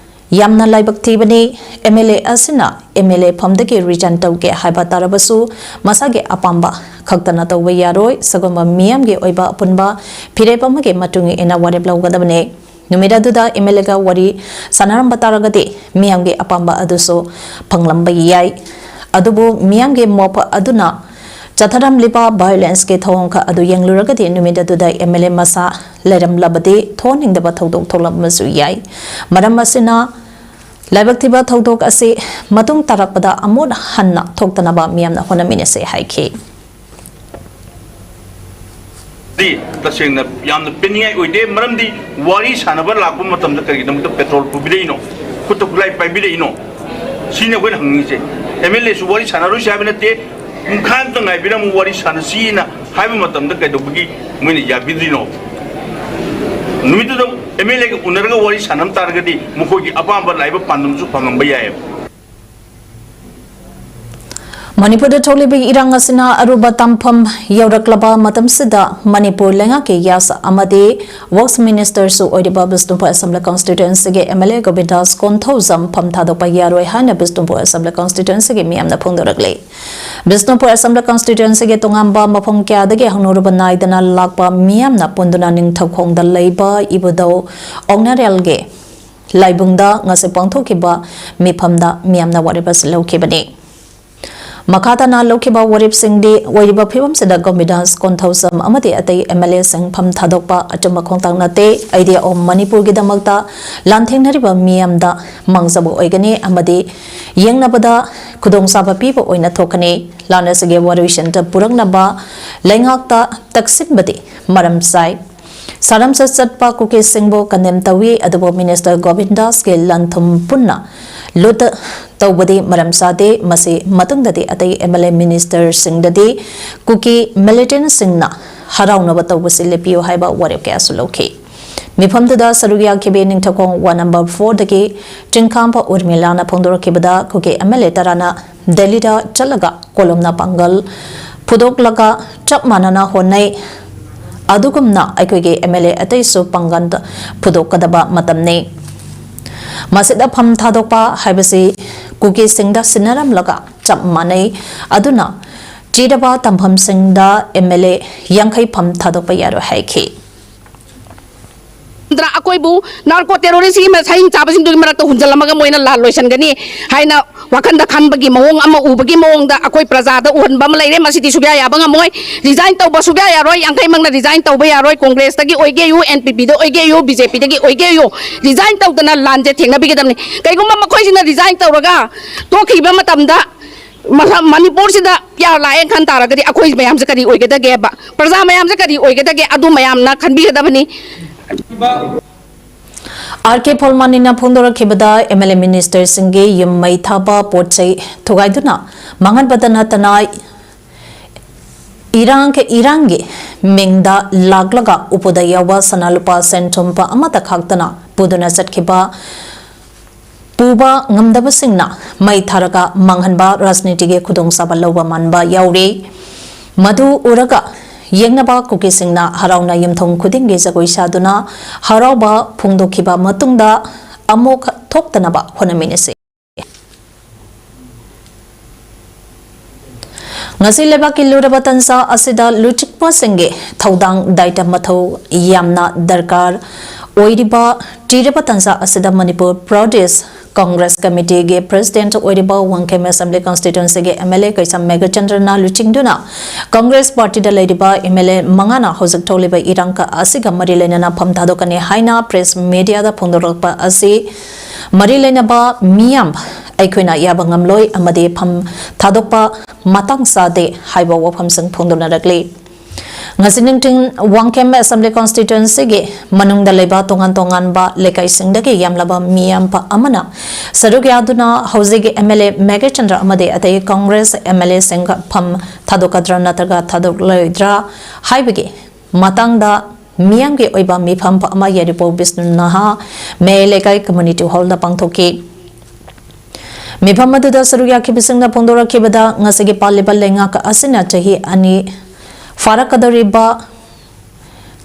ꯌꯥꯝꯅ ꯂꯥꯏꯕꯛ ꯊꯤꯕꯅꯤ꯫ ꯑꯦꯝ ꯑꯦꯜ ꯑꯦ ꯑꯁꯤꯅ ꯑꯦꯝ ꯑꯦꯜ ꯑꯦ ꯐꯝꯗꯒꯤ ꯔꯤꯖꯥꯏꯟ ꯇꯧꯒꯦ ꯍꯥꯏꯕ ꯇꯥꯔꯕꯁꯨ ꯃꯁꯥꯒꯤ ꯑꯄꯥꯝꯕ ꯈꯛꯇꯅ ꯇꯧꯕ ꯌꯥꯔꯣꯏ꯫ ꯁꯤꯒꯨꯝꯕ ꯃꯤꯌꯥꯝꯒꯤ ꯑꯣꯏꯕ ꯑꯄꯨꯟꯕ ꯐꯤꯔꯦꯞ ꯑꯃꯒꯤ ꯃꯇꯨꯡ ꯏꯟꯅ ꯋꯥꯔꯦꯞ ꯂꯧꯒꯗꯕꯅꯤ꯫ ꯅꯨꯃꯤꯠ ꯑꯗꯨꯗ ꯑꯦꯝ ꯑꯦꯜ ꯑꯦꯒ ꯋꯥꯔꯤ ꯁꯥꯟꯅꯔꯝꯕ ꯇꯥꯔꯒꯗꯤ ꯃꯤꯌꯥꯝꯒꯤ ꯑꯄꯥꯝꯕ ꯑꯗꯨꯁꯨ ꯐꯪꯂꯝꯕ ꯌꯥꯏ꯫ ꯑꯗꯨꯕꯨ ꯃꯤꯌꯥꯝꯒꯤ ꯃꯣꯞ ꯑꯗꯨꯅ ꯆꯠꯊꯔꯝꯂꯤꯕ ꯚꯥꯏꯑꯣꯂꯦꯟꯁꯀꯤ ꯊꯧꯑꯣꯡ ꯑꯗꯨ ꯌꯦꯡꯂꯨꯔꯒꯗꯤ ꯅꯨꯃꯤꯠ ꯑꯗꯨꯗ ꯑꯦꯝ ꯑꯦꯜ ꯑꯦ ꯃꯁꯥ ꯂꯩꯔꯝꯂꯕꯗꯤ ꯊꯣꯛꯍꯟꯅꯤꯡꯗꯕ ꯊꯧꯗꯣꯛ ꯊꯣꯛꯂꯝꯕꯁꯨ ꯌꯥꯏ꯫ ꯃꯔꯝ ꯑꯁꯤꯅ ꯂꯥꯏꯕꯛ ꯊꯤꯕ ꯊꯧꯗꯣꯛ ꯑꯁꯤ ꯃꯇꯨꯡ ꯇꯥꯔꯛꯄꯗ ꯑꯃꯨꯛ ꯍꯟꯅ ꯊꯣꯛꯇꯅꯕ ꯃꯤꯌꯥꯝꯅ ꯍꯣꯠꯅꯃꯤꯟꯅꯁꯤ ꯍꯥꯏꯈꯤ꯫ ꯗꯤ ꯇꯁꯦꯡꯅ ꯌꯥꯝꯅ ꯄꯦꯟꯅꯤꯡꯉꯥꯏ ꯑꯣꯏꯗꯦ꯫ ꯃꯔꯝꯗꯤ ꯋꯥꯔꯤ ꯁꯥꯟꯅꯕ ꯂꯥꯛꯄ ꯃꯇꯝꯗ ꯀꯔꯤꯒꯤꯗꯃꯛꯇ ꯄꯦꯇ꯭ꯔꯣꯜ ꯄꯨꯕꯤꯔꯛꯏꯅꯣ, ꯈꯨꯠꯇ ꯈꯨꯠꯂꯥꯏ ꯄꯥꯏꯕꯤꯔꯛꯏꯅꯣ, ꯁꯤꯅꯤ ꯑꯩꯈꯣꯏꯅ ꯍꯪꯅꯤꯡꯉꯤꯁꯦ꯫ ꯑꯦꯝ ꯑꯦꯜ ꯑꯦꯁꯨ ꯋꯥꯔꯤ ꯁꯥꯟꯅꯔꯣꯏꯁꯦ ꯍꯥꯏꯕ ꯅꯠꯇꯦ, ꯄꯨꯡꯈꯥꯏ ꯑꯃꯇ ꯉꯥꯏꯕꯤꯔꯝꯃꯨ, ꯋꯥꯔꯤ ꯁꯥꯟꯅꯁꯤꯅ ꯍꯥꯏꯕ ꯃꯇꯝꯗ ꯀꯩꯗꯧꯕꯒꯤ ꯃꯣꯏꯅ ꯌꯥꯕꯤꯗ꯭ꯔꯤꯅꯣ? ꯅꯨꯃꯤꯠꯇꯨꯗ ꯑꯦꯝ ꯑꯦꯜ ꯑꯦꯒ ꯎꯅꯔꯒ ꯋꯥꯔꯤ ꯁꯥꯟꯅꯕ ꯇꯥꯔꯒꯗꯤ ꯃꯈꯣꯏꯒꯤ ꯑꯄꯥꯝꯕ ꯂꯥꯛꯏꯕ ꯄꯥꯟꯗꯝꯁꯨ ꯐꯪꯍꯟꯕ ꯌꯥꯏꯑꯕ꯫ ꯃꯅꯤꯄꯨꯔꯗ ꯊꯣꯛꯂꯤꯕ ꯏꯔꯥꯡ ꯑꯁꯤꯅ ꯑꯔꯨꯕ ꯇꯝꯐꯝ ꯌꯧꯔꯛꯂꯕ ꯃꯇꯝꯁꯤꯗ ꯃꯅꯤꯄꯨꯔ ꯂꯩꯉꯥꯛꯀꯤ ꯌꯥꯁ ꯑꯃꯗꯤ ꯋꯔꯛꯁ ꯃꯤꯅꯤꯁꯇꯔꯁꯨ ꯑꯣꯏꯔꯤꯕ ꯕꯤꯁꯅꯨꯄꯨꯔ ꯑꯦꯁꯦꯝꯕ꯭ꯂꯤ ꯀꯟꯁꯇꯤꯇ꯭ꯋꯦꯟꯁꯤꯒꯤ M L A Govindas Konthoujam ꯐꯝ ꯊꯥꯗꯣꯛꯄ ꯌꯥꯔꯣꯏ ꯍꯥꯏꯅ ꯕꯤꯁꯅꯨꯄꯨꯔ ꯑꯦꯁꯦꯝꯕ꯭ꯂꯤ ꯀꯟꯁꯇꯤꯇ꯭ꯋꯦꯟꯁꯤꯒꯤ ꯃꯤꯌꯥꯝꯅ ꯐꯣꯡꯗꯣꯔꯛꯂꯤ꯫ ꯕꯤꯁꯅꯨꯄꯨꯔ ꯑꯦꯁꯦꯝꯕ꯭ꯂꯤ ꯀꯟꯁꯇꯤꯇ꯭ꯋꯦꯟꯁꯤꯒꯤ ꯇꯣꯉꯥꯟꯕ ꯃꯐꯝ ꯀꯌꯥꯗꯒꯤ ꯍꯪꯅꯨꯔꯕ ꯅꯥꯏꯗꯅ ꯂꯥꯛꯄ ꯃꯤꯌꯥꯝꯅ ꯄꯨꯟꯗꯨꯅ ꯅꯤꯡꯊꯧꯈꯣꯡꯗ ꯂꯩꯕ ꯏꯕꯨꯙꯧ ꯑꯣꯛꯅꯔꯦꯜꯒꯤ ꯂꯥꯏꯕꯨꯡꯗ ꯉꯁꯤ ꯄꯥꯡꯊꯣꯛꯈꯤꯕ ꯃꯤꯐꯝꯗ ꯃꯤꯌꯥꯝꯅ ꯋꯥꯔꯦꯞ ꯑꯁꯤ ꯂꯧꯈꯤꯕꯅꯤ꯫ ꯃꯈꯥ ꯇꯥꯅ ꯂꯧꯈꯤꯕ ꯋꯥꯔꯦꯞꯁꯤꯡꯗꯤ ꯑꯣꯏꯔꯤꯕ ꯐꯤꯕꯝꯁꯤꯗ ꯒꯣꯕꯤꯟꯗꯥꯁ ꯀꯣꯟꯊꯧꯖꯝ ꯑꯃꯗꯤ ꯑꯇꯩ ꯑꯦꯝ ꯑꯦꯜ ꯑꯦꯁꯤꯡ ꯐꯝ ꯊꯥꯗꯣꯛꯄ ꯑꯆꯨꯝꯕ ꯈꯣꯡꯊꯥꯡ ꯅꯠꯇꯦ꯫ ꯑꯩꯗꯤ ꯑꯍꯨꯝ ꯃꯅꯤꯄꯨꯔꯒꯤꯗꯃꯛꯇ ꯂꯥꯟꯊꯦꯡꯅꯔꯤꯕ ꯃꯤꯌꯥꯝꯗ ꯃꯥꯡꯖꯕ ꯑꯣꯏꯒꯅꯤ ꯑꯃꯗꯤ ꯌꯦꯡꯅꯕꯗ ꯈꯨꯗꯣꯡꯆꯥꯕ ꯄꯤꯕ ꯑꯣꯏꯅ ꯊꯣꯛꯀꯅꯤ꯫ ꯂꯥꯟ ꯑꯁꯤꯒꯤ ꯋꯥꯔꯣꯏꯁꯤꯟꯗ ꯄꯨꯔꯛꯅꯕ ꯂꯩꯉꯥꯛꯇ ꯇꯛꯁꯤꯟꯕꯗꯤ ꯃꯔꯝ ꯆꯥꯏ꯫ ꯁꯥꯔꯝꯆꯠ ꯆꯠꯄ ꯀꯨꯀꯤꯁꯤꯡꯕꯨ ꯀꯟꯗꯦꯝ ꯇꯧꯏ, ꯑꯗꯨꯕꯨ ꯃꯤꯅꯤꯁꯇꯔ ꯒꯣꯕꯤꯟꯗꯥꯁꯀꯤ ꯂꯟ ꯊꯨꯝ ꯄꯨꯟꯅ ꯂꯨꯠ ꯇꯧꯕꯗꯤ ꯃꯔꯝ ꯆꯥꯗꯦ꯫ ꯃꯁꯤ ꯃꯇꯨꯡꯗꯗꯤ ꯑꯇꯩ ꯑꯦꯝ ꯑꯦꯜ ꯑꯦ ꯃꯤꯅꯤꯁꯇꯔꯁꯤꯡꯗꯗꯤ ꯀꯨꯀꯤ ꯃꯤꯂꯤꯇꯦꯟꯁꯤꯡꯅ ꯍꯔꯥꯎꯅꯕ ꯇꯧꯕꯁꯤ ꯂꯦꯞꯄꯤꯌꯨ ꯍꯥꯏꯕ ꯋꯥꯔꯦꯞ ꯀꯌꯥꯁꯨ ꯂꯧꯈꯤ꯫ ꯃꯤꯐꯝꯗꯨꯗ ꯁꯔꯨꯛ ꯌꯥꯈꯤꯕꯤ ꯅꯤꯡꯊꯧꯈꯣꯡ ꯋꯥꯔꯗ ꯅꯝꯕꯔ ꯐꯣꯔꯗꯒꯤ ꯆꯤꯡꯈꯥꯝꯕ ꯎꯔꯃꯤꯂꯥꯅ ꯐꯣꯡꯗꯣꯔꯛꯈꯤꯕꯗ ꯀꯨꯀꯤ ꯑꯦꯝ ꯑꯦꯜ ꯑꯦ ꯇꯔꯥꯅ ꯗꯦꯜꯂꯤꯗ ꯆꯠꯂꯒ ꯀꯣꯂꯣꯝꯅ ꯄꯥꯡꯒꯜ ꯐꯨꯗꯣꯛꯂꯒ ꯆꯞ ꯃꯥꯟꯅꯅ ꯍꯣꯠꯅꯩ꯫ ꯑꯗꯨꯒꯨꯝꯅ ꯑꯩꯈꯣꯏꯒꯤ ꯑꯦꯝ ꯑꯦꯜ ꯑꯦ ꯑꯇꯩꯁꯨ ꯄꯥꯡꯒꯜꯗ ꯐꯨꯗꯣꯛꯀꯗꯕ ꯃꯇꯝꯅꯤ꯫ ꯃꯁꯤꯗ ꯐꯝ ꯊꯥꯗꯣꯛꯄ ꯍꯥꯏꯕꯁꯤ ꯀꯨꯀꯤꯁꯤꯡꯗ ꯁꯤꯟꯅꯔꯝꯂꯒ ꯆꯞ ꯃꯥꯟꯅꯩ꯫ ꯑꯗꯨꯅ ꯆꯤꯔꯕ ꯇꯝꯐꯝꯁꯤꯡꯗ ꯑꯦꯝ ꯑꯦꯜ ꯑꯦ ꯌꯥꯡꯈꯩ ꯐꯝ ꯊꯥꯗꯣꯛꯄ ꯌꯥꯔꯣꯏ ꯍꯥꯏꯈꯤ꯫ ꯅꯠꯇ꯭ꯔ ꯑꯩꯈꯣꯏꯕꯨ ꯅꯥꯔꯀꯣ ꯇꯦꯔꯣꯔꯤꯁ꯭ꯠꯀꯤ ꯃꯁꯥꯏ ꯆꯥꯕꯁꯤꯡꯗꯨꯒꯤ ꯃꯔꯛꯇ ꯍꯨꯟꯖꯜꯂꯝꯃꯒ ꯃꯣꯏꯅ ꯂꯥꯟ ꯂꯣꯏꯁꯤꯟꯒꯅꯤ ꯍꯥꯏꯅ ꯋꯥꯈꯟꯗ ꯈꯟꯕꯒꯤ ꯃꯑꯣꯡ ꯑꯃ ꯎꯕꯒꯤ ꯃꯑꯣꯡꯗ ꯑꯩꯈꯣꯏ ꯄ꯭ꯔꯖꯥꯗ ꯎꯍꯟꯕ ꯑꯃ ꯂꯩꯔꯦ꯫ ꯃꯁꯤꯗꯤ ꯁꯨꯛꯌꯥ ꯌꯥꯕ ꯉꯝꯃꯣꯏ꯫ ꯔꯤꯖꯥꯏꯟ ꯇꯧꯕ ꯁꯨꯛꯌꯥ ꯌꯥꯔꯣꯏ꯫ ꯌꯥꯡꯈꯩꯃꯛꯅ ꯔꯤꯖꯥꯏꯟ ꯇꯧꯕ ꯌꯥꯔꯣꯏ꯫ ꯀꯣꯡꯒ꯭ꯔꯦꯁꯇꯒꯤ ꯑꯣꯏꯒꯦꯌꯨ, ꯑꯦꯟ ꯄꯤ ꯄꯤꯗ ꯑꯣꯏꯒꯦꯌꯨ, ꯕꯤ ꯖꯦ ꯄꯤꯗꯒꯤ ꯑꯣꯏꯒꯦꯌꯨ, ꯔꯤꯖꯥꯏꯟ ꯇꯧꯗꯅ ꯂꯥꯟꯁꯦ ꯊꯦꯡꯅꯕꯤꯒꯗꯕꯅꯤ꯫ ꯀꯩꯒꯨꯝꯕ ꯃꯈꯣꯏꯁꯤꯅ ꯔꯤꯖꯥꯏꯟ ꯇꯧꯔꯒ ꯇꯣꯛꯈꯤꯕ ꯃꯇꯝꯗ ꯃꯁꯥ ꯃꯅꯤꯄꯨꯔꯁꯤꯗ ꯄꯤꯌꯥꯔ ꯂꯥꯛꯑꯦꯅ ꯈꯟ ꯇꯥꯔꯒꯗꯤ ꯑꯩꯈꯣꯏ ꯃꯌꯥꯝꯁꯦ ꯀꯔꯤ ꯑꯣꯏꯒꯗꯒꯦꯕ? ꯄ꯭ꯔꯖꯥ ꯃꯌꯥꯝꯁꯦ ꯀꯔꯤ ꯑꯣꯏꯒꯗꯒꯦ? ꯑꯗꯨ ꯃꯌꯥꯝꯅ ꯈꯟꯕꯤꯒꯗꯕꯅꯤ꯫ ꯑꯥꯔ ꯀꯦ ꯐꯣꯜꯃꯥꯅꯤꯅ ꯐꯣꯡꯗꯣꯔꯛꯈꯤꯕꯗ ꯑꯦꯝ ꯑꯦꯜ ꯑꯦ ꯃꯤꯅꯤꯁꯇꯔꯁꯤꯡꯒꯤ ꯌꯨꯝ ꯃꯩ ꯊꯥꯕ, ꯄꯣꯠ ꯆꯩ ꯊꯨꯒꯥꯏꯗꯨꯅ ꯃꯥꯡꯍꯟꯕꯗ ꯅꯠꯇꯅ ꯏꯔꯥꯡ ꯏꯔꯥꯡꯒꯤ ꯃꯤꯡꯗ ꯂꯥꯛꯂꯒ ꯎꯄꯨꯗ ꯌꯥꯎꯕ ꯁꯅꯥ ꯂꯨꯄꯥ ꯁꯦꯟ ꯊꯨꯝ ꯑꯃꯠꯇ ꯈꯥꯛꯇꯅ ꯄꯨꯗꯨꯅ ꯆꯠꯈꯤꯕ ꯄꯨꯕ ꯉꯝꯗꯕꯁꯤꯡꯅ ꯃꯩ ꯊꯥꯔꯒ ꯃꯥꯡꯍꯟꯕ, ꯔꯥꯖꯅꯤꯇꯤꯒꯤ ꯈꯨꯗꯣꯡꯆꯥꯕ ꯂꯧꯕ ꯃꯥꯟꯕ ꯌꯥꯎꯔꯤ꯫ ꯃꯗꯨ ꯎꯔꯒ ꯌꯦꯡꯅꯕ ꯀꯨꯀꯤꯁꯤꯡꯅ ꯍꯔꯥꯎꯅ ꯌꯨꯝꯊꯣꯡ ꯈꯨꯗꯤꯡꯒꯤ ꯖꯒꯣꯏ ꯁꯥꯗꯨꯅ ꯍꯔꯥꯎꯕ ꯐꯣꯡꯗꯣꯛꯈꯤꯕ ꯃꯇꯨꯡꯗ ꯑꯃꯨꯛ ꯊꯣꯛꯇꯅꯕ ꯍꯣꯠꯅꯃꯤꯟꯅꯁꯤ꯫ ꯉꯁꯤ ꯂꯩꯕꯥꯛꯀꯤ ꯂꯨꯔꯕ ꯇꯟꯖꯥ ꯑꯁꯤꯗ ꯂꯨꯆꯤꯡꯕꯁꯤꯡꯒꯤ ꯊꯧꯗꯥꯡ ꯗꯥꯏꯇ ꯃꯊꯧ ꯌꯥꯝꯅ ꯗꯔꯀꯥꯔ ꯑꯣꯏꯔꯤꯕ ꯊꯤꯔꯕ ꯇꯟꯖꯥ ꯑꯁꯤꯗ ꯃꯅꯤꯄꯨꯔ ꯄ꯭ꯔꯗꯦꯁ ꯀꯪꯒ꯭ꯔꯦꯁ ꯀꯃꯤꯇꯤꯒꯤ ꯄ꯭ꯔꯦꯁꯤꯗꯦꯟꯠ ꯑꯣꯏꯔꯤꯕ ꯋꯥꯡꯈꯦꯝ ꯑꯦꯁꯦꯝꯕ꯭ꯂꯤ ꯀꯟꯁꯇꯤꯇ꯭ꯋꯦꯟꯁꯤꯒꯤ M L A Keisham Meghachandra ꯂꯨꯆꯤꯡꯗꯨꯅ ꯀꯪꯒ꯭ꯔꯦꯁ ꯄꯥꯔꯇꯤꯗ ꯂꯩꯔꯤꯕ ꯑꯦꯝ ꯑꯦꯜ ꯑꯦ ꯃꯉꯥꯅ ꯍꯧꯖꯤꯛ ꯊꯣꯛꯂꯤꯕ ꯏꯔꯥꯡ ꯑꯁꯤꯒ ꯃꯔꯤ ꯂꯩꯅꯅ ꯐꯝ ꯊꯥꯗꯣꯛꯀꯅꯤ ꯍꯥꯏꯅ ꯄ꯭ꯔꯦꯁ ꯃꯤꯗꯤꯌꯥꯗ ꯐꯣꯡꯗꯣꯔꯛꯄ ꯑꯁꯤ ꯃꯔꯤ ꯂꯩꯅꯕ ꯃꯤꯌꯥꯝ ꯑꯩꯈꯣꯏꯅ ꯌꯥꯕ ꯉꯝꯂꯣꯏ ꯑꯃꯗꯤ ꯐꯝ ꯊꯥꯗꯣꯛꯄ ꯃꯇꯥꯡ ꯆꯥꯗꯦ ꯍꯥꯏꯕ ꯋꯥꯐꯝꯁꯤꯡ ꯐꯣꯡꯗꯣꯛꯅꯔꯛꯂꯤ꯫ ꯉꯁꯤ ꯅꯨꯡꯊꯤꯜ ꯋꯥꯡꯈꯦꯝ ꯑꯦꯁꯦꯝꯕ꯭ꯂꯤ ꯀꯟꯁꯇꯤꯇ꯭ꯋꯦꯟꯁꯤꯒꯤ ꯃꯅꯨꯡꯗ ꯂꯩꯕ ꯇꯣꯉꯥꯟ ꯇꯣꯉꯥꯟꯕ ꯂꯩꯀꯥꯏꯁꯤꯡꯗꯒꯤ ꯌꯥꯝꯂꯕ ꯃꯤꯌꯥꯝ ꯑꯃꯅ ꯁꯔꯨꯛ ꯌꯥꯗꯨꯅ ꯍꯧꯖꯤꯛꯀꯤ ꯑꯦꯝ ꯑꯦꯜ ꯑꯦ ꯃꯦꯘꯆꯟꯗ꯭ꯔ ꯑꯃꯗꯤ ꯑꯇꯩ ꯀꯪꯒ꯭ꯔꯦꯁ ꯑꯦꯝ ꯑꯦꯜ ꯑꯦꯁꯤꯡꯒ ꯐꯝ ꯊꯥꯗꯣꯛꯀꯗ꯭ꯔꯥ ꯅꯠꯇ꯭ꯔꯒ ꯊꯥꯗꯣꯛꯂꯣꯏꯗ꯭ꯔꯥ ꯍꯥꯏꯕꯒꯤ ꯃꯇꯥꯡꯗ ꯃꯤꯌꯥꯝꯒꯤ ꯑꯣꯏꯕ ꯃꯤꯐꯝ ꯑꯃ ꯌꯥꯏꯔꯤꯄꯣꯛ ꯕꯤꯁꯅꯨ ꯅꯍꯥ ꯃꯌꯥꯏ ꯂꯩꯀꯥꯏ ꯀꯝꯃ꯭ꯌꯨꯅꯤꯇꯤ ꯍꯣꯜꯗ ꯄꯥꯡꯊꯣꯛꯈꯤ꯫ ꯃꯤꯐꯝ ꯑꯗꯨꯗ ꯁꯔꯨꯛ ꯌꯥꯈꯤꯕꯁꯤꯡꯅ ꯐꯣꯡꯗꯣꯔꯛꯈꯤꯕꯗ ꯉꯁꯤꯒꯤ ꯄꯥꯜꯂꯤꯕ ꯂꯩꯉꯥꯛ ꯑꯁꯤꯅ ꯆꯍꯤ ꯑꯅꯤ ꯐꯥꯔꯛꯀꯗꯧꯔꯤꯕ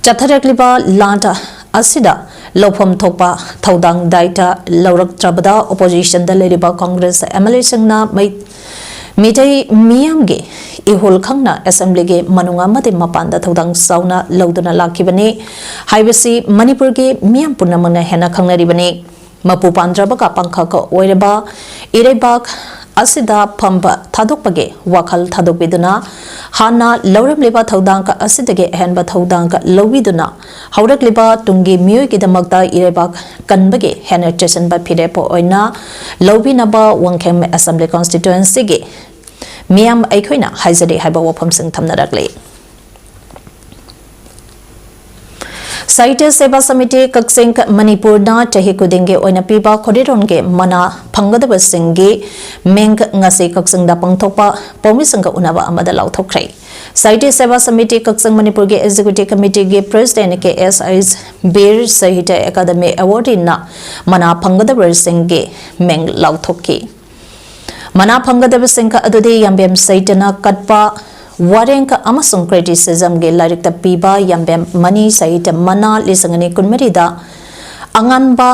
ꯆꯠꯊꯔꯛꯂꯤꯕ ꯂꯥꯟ ꯑꯁꯤꯗ ꯂꯧꯐꯝ ꯊꯣꯛꯄ ꯊꯧꯗꯥꯡ ꯗꯥꯏꯇ ꯂꯧꯔꯛꯇ꯭ꯔꯕꯗ ꯑꯣꯄꯣꯖꯤꯁꯟꯗ ꯂꯩꯔꯤꯕ ꯀꯪꯒ꯭ꯔꯦꯁ ꯑꯦꯝ ꯑꯦꯜ ꯑꯦꯁꯤꯡꯅ ꯃꯩ-, ꯃꯤꯇꯩ ꯃꯤꯌꯥꯝꯒꯤ ꯏꯍꯨꯜ ꯈꯪꯅ ꯑꯦꯁꯦꯝꯕ꯭ꯂꯤꯒꯤ ꯃꯅꯨꯡ ꯑꯃꯗꯤ ꯃꯄꯥꯟꯗ ꯊꯧꯗꯥꯡ ꯆꯥꯎꯅ ꯂꯧꯗꯨꯅ ꯂꯥꯛꯈꯤꯕꯅꯤ ꯍꯥꯏꯕꯁꯤ ꯃꯅꯤꯄꯨꯔꯒꯤ ꯃꯤꯌꯥꯝ ꯄꯨꯝꯅꯃꯛꯅ ꯍꯦꯟꯅ ꯈꯪꯅꯔꯤꯕꯅꯤ꯫ ꯃꯄꯨ ꯄꯥꯝꯗ꯭ꯔꯕꯒ ꯄꯥꯡꯈꯛ ꯑꯣꯏꯔꯕ ꯏꯔꯩꯕꯥꯛ ꯑꯁꯤꯗ ꯐꯝꯕ ꯊꯥꯗꯣꯛꯄꯒꯤ ꯋꯥꯈꯜ ꯊꯥꯗꯣꯛꯄꯤꯗꯨꯅ ꯍꯥꯟꯅ ꯂꯧꯔꯝꯂꯤꯕ ꯊꯧꯗꯥꯡ ꯑꯁꯤꯗꯒꯤ ꯑꯍꯦꯟꯕ ꯊꯧꯗꯥꯡ ꯂꯧꯕꯤꯗꯨꯅ ꯍꯧꯔꯛꯂꯤꯕ ꯇꯨꯡꯒꯤ ꯃꯤꯑꯣꯏꯒꯤꯗꯃꯛꯇ ꯏꯔꯩꯕꯥꯛ ꯀꯟꯕꯒꯤ ꯍꯦꯟꯅ ꯆꯦꯁꯤꯟꯕ ꯐꯤꯔꯦꯞ ꯑꯣꯏꯅ ꯂꯧꯕꯤꯅꯕ ꯋꯥꯡꯈꯦꯝ ꯑꯦꯁꯦꯝꯕ꯭ꯂꯤ ꯀꯟꯁꯇꯤꯇ꯭ꯋꯦꯟꯁꯤꯒꯤ ꯃꯤꯌꯥꯝ ꯑꯩꯈꯣꯏꯅ ꯍꯥꯏꯖꯔꯤ ꯍꯥꯏꯕ ꯋꯥꯐꯝꯁꯤꯡ ꯊꯝꯅꯔꯛꯂꯤ꯫ ꯁꯥꯍꯤꯇ꯭ꯌ ꯁꯦꯕꯥ ꯁꯃꯤꯇꯤ ꯀꯛꯆꯤꯡ ꯃꯅꯤꯄꯨꯔꯅ ꯆꯍꯤ ꯈꯨꯗꯤꯡꯒꯤ ꯑꯣꯏꯅ ꯄꯤꯕ ꯈꯣꯔꯤꯔꯣꯟꯒꯤ ꯃꯅꯥ ꯐꯪꯒꯗꯕꯁꯤꯡꯒꯤ ꯃꯤꯡ ꯉꯁꯤ ꯀꯛꯆꯤꯡꯗ ꯄꯥꯡꯊꯣꯛꯄ ꯄꯥꯎꯃꯤꯁꯤꯡꯒ ꯎꯅꯕ ꯑꯃꯗ ꯂꯥꯎꯊꯣꯛꯈ꯭ꯔꯦ꯫ ꯁꯥꯍꯤꯇ꯭ꯌ ꯁꯦꯕꯥ ꯁꯃꯤꯇꯤ ꯀꯛꯆꯤꯡ ꯃꯅꯤꯄꯨꯔꯒꯤ ꯑꯦꯛꯖꯤꯀ꯭ꯌꯨꯇꯤꯚ ꯀꯃꯤꯇꯤꯒꯤ ꯄ꯭ꯔꯦꯁꯤꯗꯦꯟꯠ ꯀꯦ ꯑꯦꯁ ꯑꯩꯆ ꯕꯤꯔ ꯁꯥꯍꯤꯇ꯭ꯌ ꯑꯦꯀꯥꯗꯃꯤ ꯑꯦꯋꯥꯔꯗꯤꯅ ꯃꯅꯥ ꯐꯪꯒꯗꯕꯁꯤꯡꯒꯤ ꯃꯤꯡ ꯂꯥꯎꯊꯣꯛꯈꯤ꯫ ꯃꯅꯥ ꯐꯪꯒꯗꯕꯁꯤꯡ ꯑꯗꯨꯗꯤ ꯌꯥꯝꯕꯦꯝ ꯁꯥꯍꯤꯇ꯭ꯌꯅ ꯀꯠꯄ ꯋꯥꯔꯦꯡ ꯑꯃꯁꯨꯡ ꯀ꯭ꯔꯤꯇꯤꯁꯤꯖꯝꯒꯤ ꯂꯥꯏꯔꯤꯛꯇ ꯄꯤꯕ ꯌꯥꯝꯕꯦꯝ ꯃꯅꯤ ꯁꯥꯍꯤꯇ꯭ꯌ ꯃꯅꯥ ꯂꯤꯁꯤꯡ ꯑꯅꯤ ꯀꯨꯟꯃꯔꯤꯗ ꯑꯉꯥꯟꯕ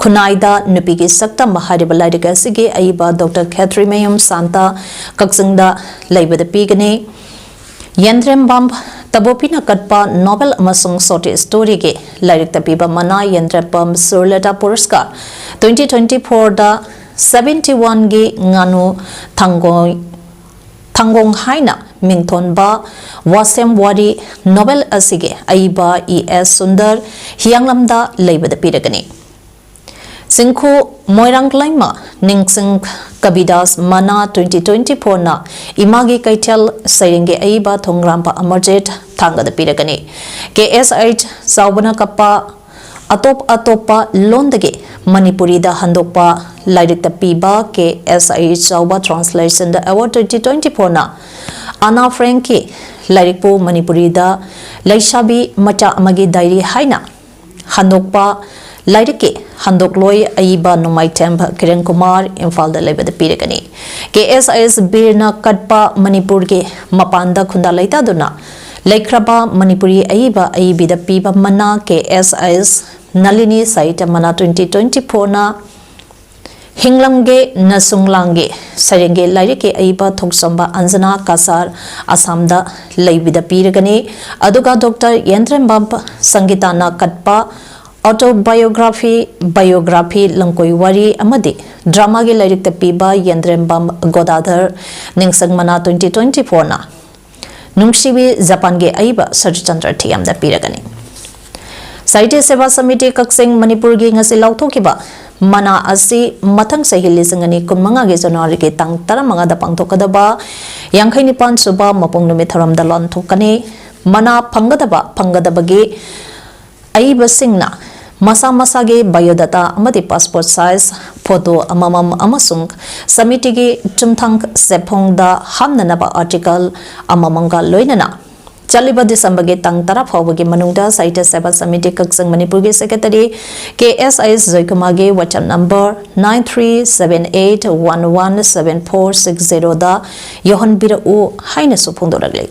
ꯈꯨꯟꯅꯥꯏꯗ ꯅꯨꯄꯤꯒꯤ ꯁꯛꯇꯝ ꯍꯥꯏꯔꯤꯕ ꯂꯥꯏꯔꯤꯛ ꯑꯁꯤꯒꯤ ꯑꯏꯕ ꯗꯣꯛꯇꯔ ꯈꯦꯇ꯭ꯔꯤꯃꯌꯨꯝ ꯁꯥꯟꯇ ꯀꯛꯆꯤꯡꯗ ꯂꯩꯕꯗ ꯄꯤꯒꯅꯤ꯫ ꯌꯦꯟꯗ꯭ꯔꯦꯝꯕꯝ ꯇꯕꯣꯄꯤꯅ ꯀꯠꯄ ꯅꯣꯕꯦꯜ ꯑꯃꯁꯨꯡ ꯁꯣꯔꯠ ꯁ꯭ꯇꯣꯔꯤꯒꯤ ꯂꯥꯏꯔꯤꯛꯇ ꯄꯤꯕ ꯃꯅꯥ ꯌꯦꯟꯗ꯭ꯔꯦꯝꯕꯝ ꯁꯨꯔꯂꯇꯥ ꯄꯨꯔꯁꯀꯥꯔ ꯇ꯭ꯋꯦꯟꯇꯤ ꯇ꯭ꯋꯦꯟꯇꯤ ꯐꯣꯔꯗ ꯁꯚꯦꯟꯇꯤ ꯋꯥꯟꯒꯤ ꯉꯥꯅꯨ ꯊꯥꯡꯒꯣꯏ ꯊꯥꯡꯒꯣꯡ ꯍꯥꯏꯅ ꯃꯤꯡꯊꯣꯟꯕ ꯋꯥꯁꯦꯝ ꯋꯥꯔꯤ ꯅꯣꯕꯦꯜ ꯑꯁꯤꯒꯤ ꯑꯏꯕ ꯏ ꯑꯦꯁ ꯁꯨꯟꯗꯔ ꯍꯤꯌꯥꯡꯂꯝꯗ ꯂꯩꯕꯗ ꯄꯤꯔꯒꯅꯤ꯫ ꯆꯤꯡꯈꯨ ꯃꯣꯏꯔꯥꯡ ꯂꯩꯃ ꯅꯤꯡꯁꯤꯡ ꯀꯕꯤꯗꯥꯁ ꯃꯅꯥ ꯇ꯭ꯋꯦꯟꯇꯤ ꯇ꯭ꯋꯦꯟꯇꯤ ꯐꯣꯔꯅ ꯏꯃꯥꯒꯤ ꯀꯩꯊꯦꯜ ꯁꯩꯔꯦꯡꯒꯤ ꯑꯏꯕ ꯊꯣꯡꯒ꯭ꯔꯥꯝꯄ ꯑꯃꯔꯖꯤꯠ ꯊꯥꯡꯒꯗ ꯄꯤꯔꯒꯅꯤ꯫ ꯀꯦ ꯑꯦꯁ ꯑꯩꯆ ꯆꯥꯎꯕꯅ ꯀꯠꯄ ꯑꯇꯣꯞ ꯑꯇꯣꯞꯄ ꯂꯣꯟꯗꯒꯤ ꯃꯅꯤꯄꯨꯔꯤꯗ ꯍꯟꯗꯣꯛꯄ ꯂꯥꯏꯔꯤꯛꯇ ꯄꯤꯕ ꯀꯦ ꯑꯦꯁ ꯑꯩꯆ ꯆꯥꯎꯕ ꯇ꯭ꯔꯥꯟꯁꯂꯦꯁꯟꯗ ꯑꯦꯋꯥꯔꯗ ꯇ꯭ꯋꯦꯟꯇꯤ ꯇ꯭ꯋꯦꯟꯇꯤ ꯐꯣꯔꯅ ꯑꯅꯥ ꯐ꯭ꯔꯦꯡꯀꯤ ꯂꯥꯏꯔꯤꯛꯄꯨ ꯃꯅꯤꯄꯨꯔꯤꯗ ꯂꯩꯁꯥꯕꯤ ꯃꯆꯥ ꯑꯃꯒꯤ ꯗꯥꯏꯔꯤ ꯍꯥꯏꯅ ꯍꯟꯗꯣꯛꯄ ꯂꯥꯏꯔꯤꯛꯀꯤ ꯍꯟꯗꯣꯛꯂꯣꯏ ꯑꯏꯕ ꯅꯣꯡꯃꯥꯏꯊꯦꯝ ꯀꯤꯔꯟ ꯀꯨꯃꯥꯔ ꯏꯝꯐꯥꯜꯗ ꯂꯩꯕꯗ ꯄꯤꯔꯒꯅꯤ꯫ ꯀꯦ ꯑꯦꯁ ꯑꯩꯆ ꯕꯤꯔꯅ ꯀꯠꯄ ꯃꯅꯤꯄꯨꯔꯒꯤ ꯃꯄꯥꯟꯗ ꯈꯨꯟꯗꯥ ꯂꯩꯇꯥꯗꯨꯅ ꯂꯩꯈ꯭ꯔꯕ ꯃꯅꯤꯄꯨꯔꯤ ꯑꯏꯕ ꯑꯏꯕꯤꯗ ꯄꯤꯕ ꯃꯅꯥ ꯀꯦ ꯑꯦꯁ ꯑꯩꯆ ꯅꯂꯤꯅꯤ ꯁꯥꯍꯤꯇ꯭ꯌ ꯃꯅꯥ ꯇ꯭ꯋꯦꯟꯇꯤ ꯇ꯭ꯋꯦꯟꯇꯤ ꯐꯣꯔꯅ ꯍꯤꯡꯂꯝꯒꯦ ꯅꯁꯨꯡꯂꯥꯡꯒꯦ ꯁꯩꯔꯦꯡꯒꯤ ꯂꯥꯏꯔꯤꯛꯀꯤ ꯑꯏꯕ ꯊꯣꯛꯆꯣꯝꯕ ꯑꯟꯖꯅꯥ ꯀꯁꯥꯔ ꯑꯁꯥꯝꯗ ꯂꯩꯕꯤꯗ ꯄꯤꯔꯒꯅꯤ꯫ ꯑꯗꯨꯒ ꯗꯣꯛꯇꯔ ꯌꯦꯟꯗ꯭ꯔꯦꯝꯕꯝ ꯁꯪꯒꯤꯇꯥꯅ ꯀꯠꯄ autobiography, biography, ꯂꯝꯀꯣꯏ ꯋꯥꯔꯤ ꯑꯃꯗꯤ ꯗ꯭ꯔꯃꯥꯒꯤ ꯂꯥꯏꯔꯤꯛꯇ ꯄꯤꯕ ꯌꯦꯟꯗ꯭ꯔꯦꯝꯕꯝ ꯒꯣꯗꯥꯙꯔ ꯅꯤꯡꯁꯪ ꯃꯅꯥ ꯇ꯭ꯋꯦꯟꯇꯤ ꯇ꯭ꯋꯦꯟꯇꯤ ꯐꯣꯔꯅ ꯅꯨꯡꯁꯤꯕꯤ ꯖꯄꯥꯟꯒꯤ ꯑꯏꯕ ꯁꯔꯆꯟꯗ꯭ꯔ ꯊꯤꯌꯥꯝꯗ ꯄꯤꯔꯒꯅꯤ꯫ ꯁꯥꯍꯤꯇ꯭ꯌ ꯁꯦꯕꯥ ꯁꯃꯤꯇꯤ ꯀꯛꯆꯤꯡ ꯃꯅꯤꯄꯨꯔꯒꯤ ꯉꯁꯤ ꯂꯥꯎꯊꯣꯛꯈꯤꯕ ꯃꯅꯥ ꯑꯁꯤ ꯃꯊꯪ ꯆꯍꯤ ꯂꯤꯁꯤꯡ ꯑꯅꯤ ꯀꯨꯟꯃꯉꯥꯒꯤ ꯖꯅꯋꯥꯔꯤꯒꯤ ꯇꯥꯡ ꯇꯔꯥꯃꯉꯥꯗ ꯄꯥꯡꯊꯣꯛꯀꯗꯕ ꯌꯥꯡꯈꯩ ꯅꯤꯄꯥꯟ ꯁꯨꯕ ꯃꯄꯣꯛ ꯅꯨꯃꯤꯠ ꯊꯧꯔꯝꯗ ꯂꯥꯟꯊꯣꯛꯀꯅꯤ꯫ ꯃꯅꯥ ꯐꯪꯒꯗꯕ ꯐꯪꯒꯗꯕꯒꯤ ꯑꯏꯕꯁꯤꯡꯅ ꯃꯁꯥ ꯃꯁꯥꯒꯤ biodata ꯑꯃꯗꯤ passport size photo ꯑꯃꯃꯝ ꯑꯃꯁꯨꯡ ꯁꯃꯤꯇꯤꯒꯤ ꯆꯨꯝꯊꯥꯡ ꯆꯦꯐꯣꯡꯗ ꯍꯥꯞꯅꯅꯕ article ꯑꯃꯃꯝꯒ ꯂꯣꯏꯅꯅ ꯆꯠꯂꯤꯕ ꯗꯤꯁꯦꯝꯕꯔꯒꯤ ꯇꯥꯡ ꯇꯔꯥ ꯐꯥꯎꯕꯒꯤ ꯃꯅꯨꯡꯗ ꯁꯥꯍꯤꯇ꯭ꯌ ꯁꯦꯕꯥ ꯁꯃꯤꯇꯤ ꯀꯛꯆꯤꯡ ꯃꯅꯤꯄꯨꯔꯒꯤ ꯁꯦꯀ꯭ꯔꯦꯇꯔꯤ ꯀꯦ ꯑꯦꯁ ꯑꯥꯏ ꯖꯣꯏꯀꯨꯃꯥꯔꯒꯤ WhatsApp number nine three seven eight one one seven four six zero ꯗ ꯌꯧꯍꯟꯕꯤꯔꯛꯎ ꯍꯥꯏꯅꯁꯨ ꯐꯣꯡꯗꯣꯔꯛꯂꯤ꯫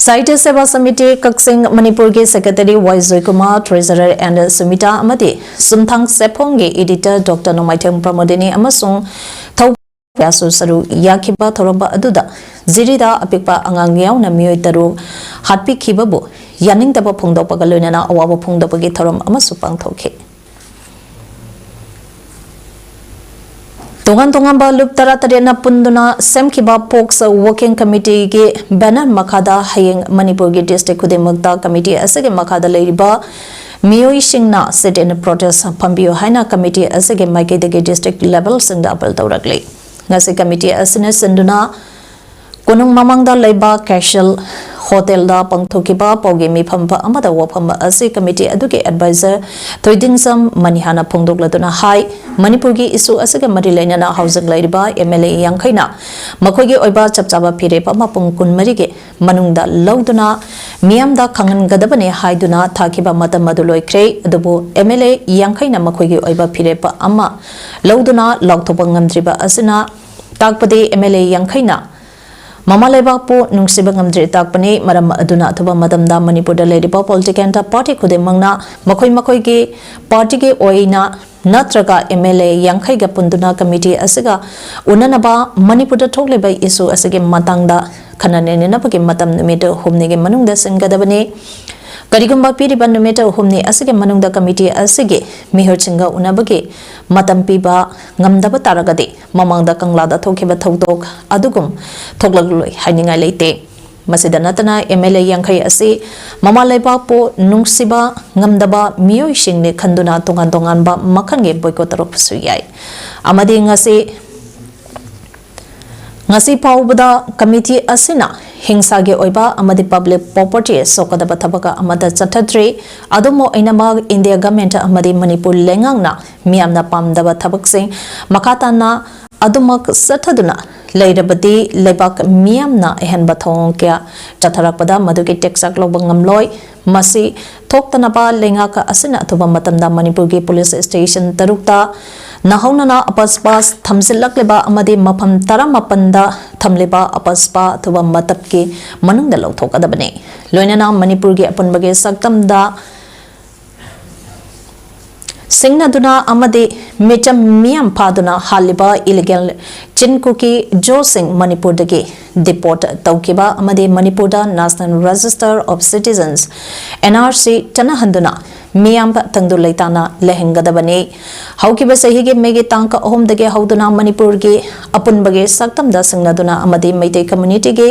ꯁꯥꯍꯤꯇ꯭ꯌ ꯁꯦꯕꯥ ꯁꯃꯤꯇꯤ ꯀꯛꯆꯤꯡ ꯃꯅꯤꯄꯨꯔꯒꯤ secretary Y Joykumar, treasurer and Sumita ꯑꯃꯗꯤ ꯆꯨꯝꯊꯥꯡ ꯆꯦꯐꯣꯡꯒꯤ editor ꯗꯣꯛꯇꯔ ꯅꯣꯡꯃꯥꯏꯊꯦꯝ ꯄ꯭ꯔꯃꯣꯗꯤꯅꯤ ꯑꯃꯁꯨꯡ ꯊꯧ ꯀꯌꯥꯁꯨ ꯁꯔꯨꯛ ꯌꯥꯈꯤꯕ ꯊꯧꯔꯝ ꯑꯗꯨꯗ ꯖꯤꯔꯤꯗ ꯑꯄꯤꯛꯄ ꯑꯉꯥꯡ ꯌꯥꯎꯅ ꯃꯤꯑꯣꯏ ꯇꯔꯨꯛ ꯍꯥꯠꯄꯤꯈꯤꯕꯕꯨ ꯌꯥꯅꯤꯡꯗꯕ ꯐꯣꯡꯗꯣꯛꯄꯒ ꯂꯣꯏꯅꯅ ꯑꯋꯥꯕ ꯐꯣꯡꯗꯣꯛꯄꯒꯤ ꯊꯧꯔꯝ ꯑꯃꯁꯨ ꯄꯥꯡꯊꯣꯛꯈꯤ꯫ ꯇꯣꯉꯥꯟ ꯇꯣꯉꯥꯟꯕ ꯂꯨꯞ ꯇꯔꯥꯇꯔꯦꯠꯅ ꯄꯨꯟꯗꯨꯅ ꯁꯦꯝꯈꯤꯕ ꯄꯣꯛꯁ ꯋꯥꯔꯀꯤꯡ ꯀꯃꯤꯇꯤꯒꯤ banner ꯃꯈꯥꯗ ꯍꯌꯦꯡ ꯃꯅꯤꯄꯨꯔꯒꯤ district ꯈꯨꯗꯤꯡꯃꯛꯇ ꯀꯃꯤꯇꯤ ꯑꯁꯤꯒꯤ ꯃꯈꯥꯗ ꯂꯩꯔꯤꯕ ꯃꯤꯑꯣꯏꯁꯤꯡꯅ sit in protest ꯐꯝꯕꯤꯌꯨ ꯍꯥꯏꯅ ꯀꯃꯤꯇꯤ ꯑꯁꯤꯒꯤ ꯃꯥꯏꯀꯩꯗꯒꯤ district levelꯁꯤꯡꯗ appeal ꯇꯧꯔꯛꯂꯤ꯫ ꯉꯁꯤ ꯀꯃꯤꯇꯤ ꯑꯁꯤꯅ ꯁꯤꯟꯗꯨꯅ ꯀꯣꯅꯨꯡ ꯃꯃꯥꯡꯗ ꯂꯩꯕ ꯀꯦꯁꯜ ꯍꯣꯇꯦꯜꯗ ꯄꯥꯡꯊꯣꯛꯈꯤꯕ ꯄꯥꯎꯒꯤ ꯃꯤꯐꯝ ꯑꯃꯗ ꯋꯥꯐꯝ ꯑꯁꯤ ꯀꯃꯤꯇꯤ ꯑꯗꯨꯒꯤ advisor ꯊꯣꯏꯗꯤꯡꯖꯝ ꯃꯅꯤꯍꯥꯅ ꯐꯣꯡꯗꯣꯛꯂꯗꯨꯅ ꯍꯥꯏ, ꯃꯅꯤꯄꯨꯔꯒꯤ issue ꯑꯁꯤꯒ ꯃꯔꯤ ꯂꯩꯅꯅ ꯍꯧꯖꯤꯛ ꯂꯩꯔꯤꯕ ꯑꯦꯝ ꯑꯦꯜ ꯑꯦ ꯌꯥꯡꯈꯩꯅ ꯃꯈꯣꯏꯒꯤ ꯑꯣꯏꯕ ꯆꯞ ꯆꯥꯕ ꯐꯤꯔꯦꯞ ꯑꯃ ꯄꯨꯡ ꯀꯨꯟꯃꯔꯤꯒꯤ ꯃꯅꯨꯡꯗ ꯂꯧꯗꯨꯅ ꯃꯤꯌꯥꯝꯗ ꯈꯪꯍꯟꯒꯗꯕꯅꯤ ꯍꯥꯏꯗꯨꯅ ꯊꯥꯈꯤꯕ ꯃꯇꯝ ꯑꯗꯨ ꯂꯣꯏꯈ꯭ꯔꯦ꯫ ꯑꯗꯨꯕꯨ ꯑꯦꯝ ꯑꯦꯜ ꯑꯦ ꯌꯥꯡꯈꯩꯅ ꯃꯈꯣꯏꯒꯤ ꯑꯣꯏꯕ ꯐꯤꯔꯦꯞ ꯑꯃ ꯂꯧꯗꯨꯅ ꯂꯥꯎꯊꯣꯛꯄ ꯉꯝꯗ꯭ꯔꯤꯕ ꯑꯁꯤꯅ ꯇꯥꯛꯄꯗꯤ ꯑꯦꯝ ꯑꯦꯜ ꯑꯦ ꯌꯥꯡꯈꯩꯅ ꯃꯃꯥ ꯂꯩꯕꯥꯛꯄꯨ ꯅꯨꯡꯁꯤꯕ ꯉꯝꯗ꯭ꯔꯦ ꯇꯥꯛꯄꯅꯤ꯫ ꯃꯔꯝ ꯑꯗꯨꯅ ꯑꯊꯨꯕ ꯃꯇꯝꯗ ꯃꯅꯤꯄꯨꯔꯗ ꯂꯩꯔꯤꯕ political party ꯈꯨꯗꯤꯡꯃꯛꯅ ꯃꯈꯣꯏ ꯃꯈꯣꯏꯒꯤ partyꯒꯤ ꯑꯣꯏꯅ ꯅꯠꯇ꯭ꯔꯒ ꯑꯦꯝ ꯑꯦꯜ ꯑꯦ ꯌꯥꯡꯈꯩꯒ ꯄꯨꯟꯗꯨꯅ ꯀꯃꯤꯇꯤ ꯑꯁꯤꯒ ꯎꯅꯅꯕ ꯃꯅꯤꯄꯨꯔꯗ ꯊꯣꯛꯂꯤꯕ issue ꯑꯁꯤꯒꯤ ꯃꯇꯥꯡꯗ ꯈꯟꯅ ꯅꯩꯅꯅꯕꯒꯤ ꯃꯇꯝ ꯅꯨꯃꯤꯠ ꯍꯨꯝꯅꯤꯒꯤ ꯃꯅꯨꯡꯗ ꯁꯤꯟꯒꯗꯕꯅꯤ꯫ ꯀꯔꯤꯒꯨꯝꯕ ꯄꯤꯔꯤꯕ ꯅꯨꯃꯤꯠ ꯍꯨꯝꯅꯤ ꯑꯁꯤꯒꯤ ꯃꯅꯨꯡꯗ ꯀꯃꯤꯇꯤ ꯑꯁꯤꯒꯤ ꯃꯤꯍꯨꯠꯁꯤꯡꯒ ꯎꯅꯕꯒꯤ ꯃꯇꯝ ꯄꯤꯕ ꯉꯝꯗꯕ ꯇꯥꯔꯒꯗꯤ ꯃꯃꯥꯡꯗ ꯀꯪꯂꯥꯗ ꯊꯣꯛꯈꯤꯕ ꯊꯧꯗꯣꯛ ꯑꯗꯨꯒꯨꯝ ꯊꯣꯛꯂꯛꯂꯣꯏ ꯍꯥꯏꯅꯤꯡꯉꯥꯏ ꯂꯩꯇꯦ꯫ ꯃꯁꯤꯗ ꯅꯠꯇꯅ ꯑꯦꯝ ꯑꯦꯜ ꯑꯦ ꯌꯥꯡꯈꯩ ꯑꯁꯤ ꯃꯃꯥ ꯂꯩꯕꯥꯛꯄꯨ ꯅꯨꯡꯁꯤꯕ ꯉꯝꯗꯕ ꯃꯤꯑꯣꯏꯁꯤꯡꯅꯤ ꯈꯟꯗꯨꯅ ꯇꯣꯉꯥꯟ ꯇꯣꯉꯥꯟꯕ ꯃꯈꯜꯒꯤ boycott ꯇꯧꯔꯛꯄꯁꯨ ꯌꯥꯏ꯫ ꯑꯃꯗꯤ ꯉꯁꯤ, ꯉꯁꯤ ꯐꯥꯎꯕꯗ ꯀꯃꯤꯇꯤ ꯑꯁꯤꯅ ꯍꯤꯡꯁꯥꯒꯤ ꯑꯣꯏꯕ ꯑꯃꯗꯤ public property ꯁꯣꯛꯀꯗꯕ ꯊꯕꯛ ꯑꯃꯠꯇ ꯆꯠꯊꯗ꯭ꯔꯤ꯫ ꯑꯗꯨꯝ ꯑꯣꯏꯅꯃꯛ, ꯏꯟꯗꯤꯌꯥ ꯒꯚꯔꯟꯃꯦꯟꯠ ꯑꯃꯗꯤ ꯃꯅꯤꯄꯨꯔ ꯂꯩꯉꯥꯛꯅ ꯃꯤꯌꯥꯝꯅ ꯄꯥꯝꯗꯕ ꯊꯕꯛꯁꯤꯡ ꯃꯈꯥ ꯇꯥꯅ ꯑꯗꯨꯃꯛ ꯆꯠꯊꯗꯨꯅ ꯂꯩꯔꯕꯗꯤ, ꯂꯩꯕꯥꯛ ꯃꯤꯌꯥꯝꯅ ꯑꯍꯦꯟꯕ ꯊꯧꯑꯣꯡ ꯀꯌꯥ ꯆꯠꯊꯔꯛꯄꯗ ꯃꯗꯨꯒꯤ ꯇꯦꯛꯆꯥꯛ ꯂꯧꯕ ꯉꯝꯂꯣꯏ꯫ ꯃꯁꯤ ꯊꯣꯛꯇꯅꯕ ꯂꯩꯉꯥꯛ ꯑꯁꯤꯅ ꯑꯊꯨꯕ ꯃꯇꯝꯗ ꯃꯅꯤꯄꯨꯔꯒꯤ ꯄꯨꯂꯤꯁ ꯁ꯭ꯇꯦꯁꯟ ꯇꯔꯨꯛꯇ ꯅꯧꯍꯧꯅꯅ ꯑꯄꯁꯄꯥ ꯊꯝꯖꯤꯜꯂꯛꯂꯤꯕ ꯑꯃꯗꯤ ꯃꯐꯝ ꯇꯔꯥꯃꯥꯄꯟꯗ ꯊꯝꯂꯤꯕ ꯑꯄꯁꯄꯥ ꯑꯊꯨꯕ ꯃꯇꯝꯒꯤ ꯃꯅꯨꯡꯗ ꯂꯧꯊꯣꯛꯀꯗꯕꯅꯤ꯫ ꯂꯣꯏꯅꯅ ꯃꯅꯤꯄꯨꯔꯒꯤ ꯑꯄꯨꯟꯕꯒꯤ ꯁꯛꯇꯝꯗ ꯁꯤꯡꯅꯗꯨꯅ ꯑꯃꯗꯤ ꯃꯤꯆꯝ ꯃꯤꯌꯥꯝ ꯐꯥꯗꯨꯅ ꯍꯥꯜꯂꯤꯕ ꯏꯂꯤꯒꯦꯜ ꯆꯤꯟ ꯀꯨꯀꯤ ꯖꯣꯁꯤꯡ ꯃꯅꯤꯄꯨꯔꯗꯒꯤ deport ꯇꯧꯈꯤꯕ ꯑꯃꯗꯤ ꯃꯅꯤꯄꯨꯔꯗ National Register of Citizens, N R C, ꯆꯠꯅꯍꯟꯗꯨꯅ ꯃꯤꯌꯥꯝ ꯇꯪꯗꯨ ꯂꯩꯇꯥꯅ ꯂꯩꯍꯟꯒꯗꯕꯅꯤ꯫ ꯍꯧꯈꯤꯕ ꯆꯍꯤꯒꯤ ꯃꯦꯒꯤ ꯇꯥꯡ ꯑꯍꯨꯝꯗꯒꯤ ꯍꯧꯗꯨꯅ ꯃꯅꯤꯄꯨꯔꯒꯤ ꯑꯄꯨꯟꯕꯒꯤ ꯁꯛꯇꯝꯗ ꯁꯤꯡꯅꯗꯨꯅ ꯑꯃꯗꯤ ꯃꯩꯇꯩ communityꯒꯤ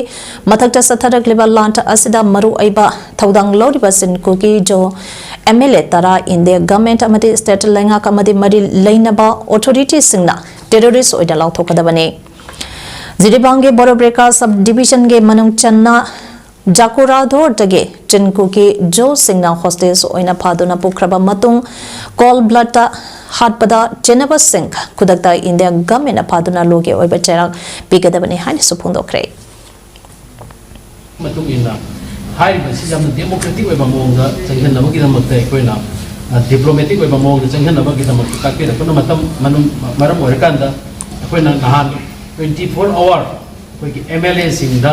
ꯃꯊꯛꯇ ꯆꯠꯊꯔꯛꯂꯤꯕ ꯂꯥꯟ ꯑꯁꯤꯗ ꯃꯔꯨꯑꯣꯏꯕ ꯊꯧꯗꯥꯡ ꯂꯧꯔꯤꯕ ꯆꯤꯟ ꯀꯨꯀꯤ ꯖꯣ M L A ꯇꯔꯥ ꯏꯟꯗꯤꯌꯥ ꯒꯚꯔꯟꯃꯦꯟꯠ ꯑꯃꯗꯤ state ꯂꯩꯉꯥꯛ ꯑꯃꯗꯤ ꯃꯔꯤ ꯂꯩꯅꯕ authorityꯁꯤꯡꯅ terrorist ꯑꯣꯏꯅ ꯂꯥꯎꯊꯣꯛꯀꯗꯕꯅꯤ꯫ ꯖꯤꯔꯤꯕꯥꯝꯒꯤ ꯕꯣꯔꯣꯕ꯭ꯔꯦꯀꯥ sub divisionꯒꯤ ꯃꯅꯨꯡ ꯆꯟꯅ ꯖꯥꯀꯨꯔꯥꯗꯣꯔꯗꯒꯤ ꯆꯤꯟ ꯀꯨꯀꯤ ꯖꯣꯁꯤꯡꯅ hostage ꯑꯣꯏꯅ ꯐꯥꯗꯨꯅ ꯄꯨꯈ꯭ꯔꯕ ꯃꯇꯨꯡ, cold bloodꯇ ꯍꯥꯠꯄꯗ ꯆꯦꯟꯅꯕꯁꯤꯡ ꯈꯨꯗꯛꯇ ꯏꯟꯗꯤꯌꯥ ꯒꯚꯔꯟꯃꯦꯟꯠꯅ ꯐꯥꯗꯨꯅ ꯂꯣꯒꯤ ꯑꯣꯏꯕ ꯆꯩꯔꯥꯛ ꯄꯤꯒꯗꯕꯅꯤ ꯍꯥꯏꯅꯁꯨ ꯐꯣꯡꯗꯣꯛꯈ꯭ꯔꯦ꯫ ꯃꯇꯨꯡ ꯏꯟꯅ ꯍꯥꯏꯔꯤꯕꯁꯤ ꯌꯥꯝꯅ democratic ꯑꯣꯏꯕ ꯃꯑꯣꯡꯗ ꯆꯪꯁꯤꯟꯅꯕꯒꯤꯗꯃꯛꯇ ꯑꯩꯈꯣꯏꯅ, ꯑ, diplomatic ꯑꯣꯏꯕ ꯃꯑꯣꯡꯗ ꯆꯪꯁꯤꯟꯅꯕꯒꯤꯗꯃꯛꯇ ꯇꯥꯛꯄꯤꯔꯛꯄꯅ ꯃꯇꯝ ꯃꯅꯨꯡ-, ꯃꯔꯝ ꯑꯣꯏꯔꯀꯥꯟꯗ ꯑꯩꯈꯣꯏꯅ ꯅꯍꯥꯟ twenty four hour ꯑꯩꯈꯣꯏꯒꯤ M L Aꯁꯤꯡꯗ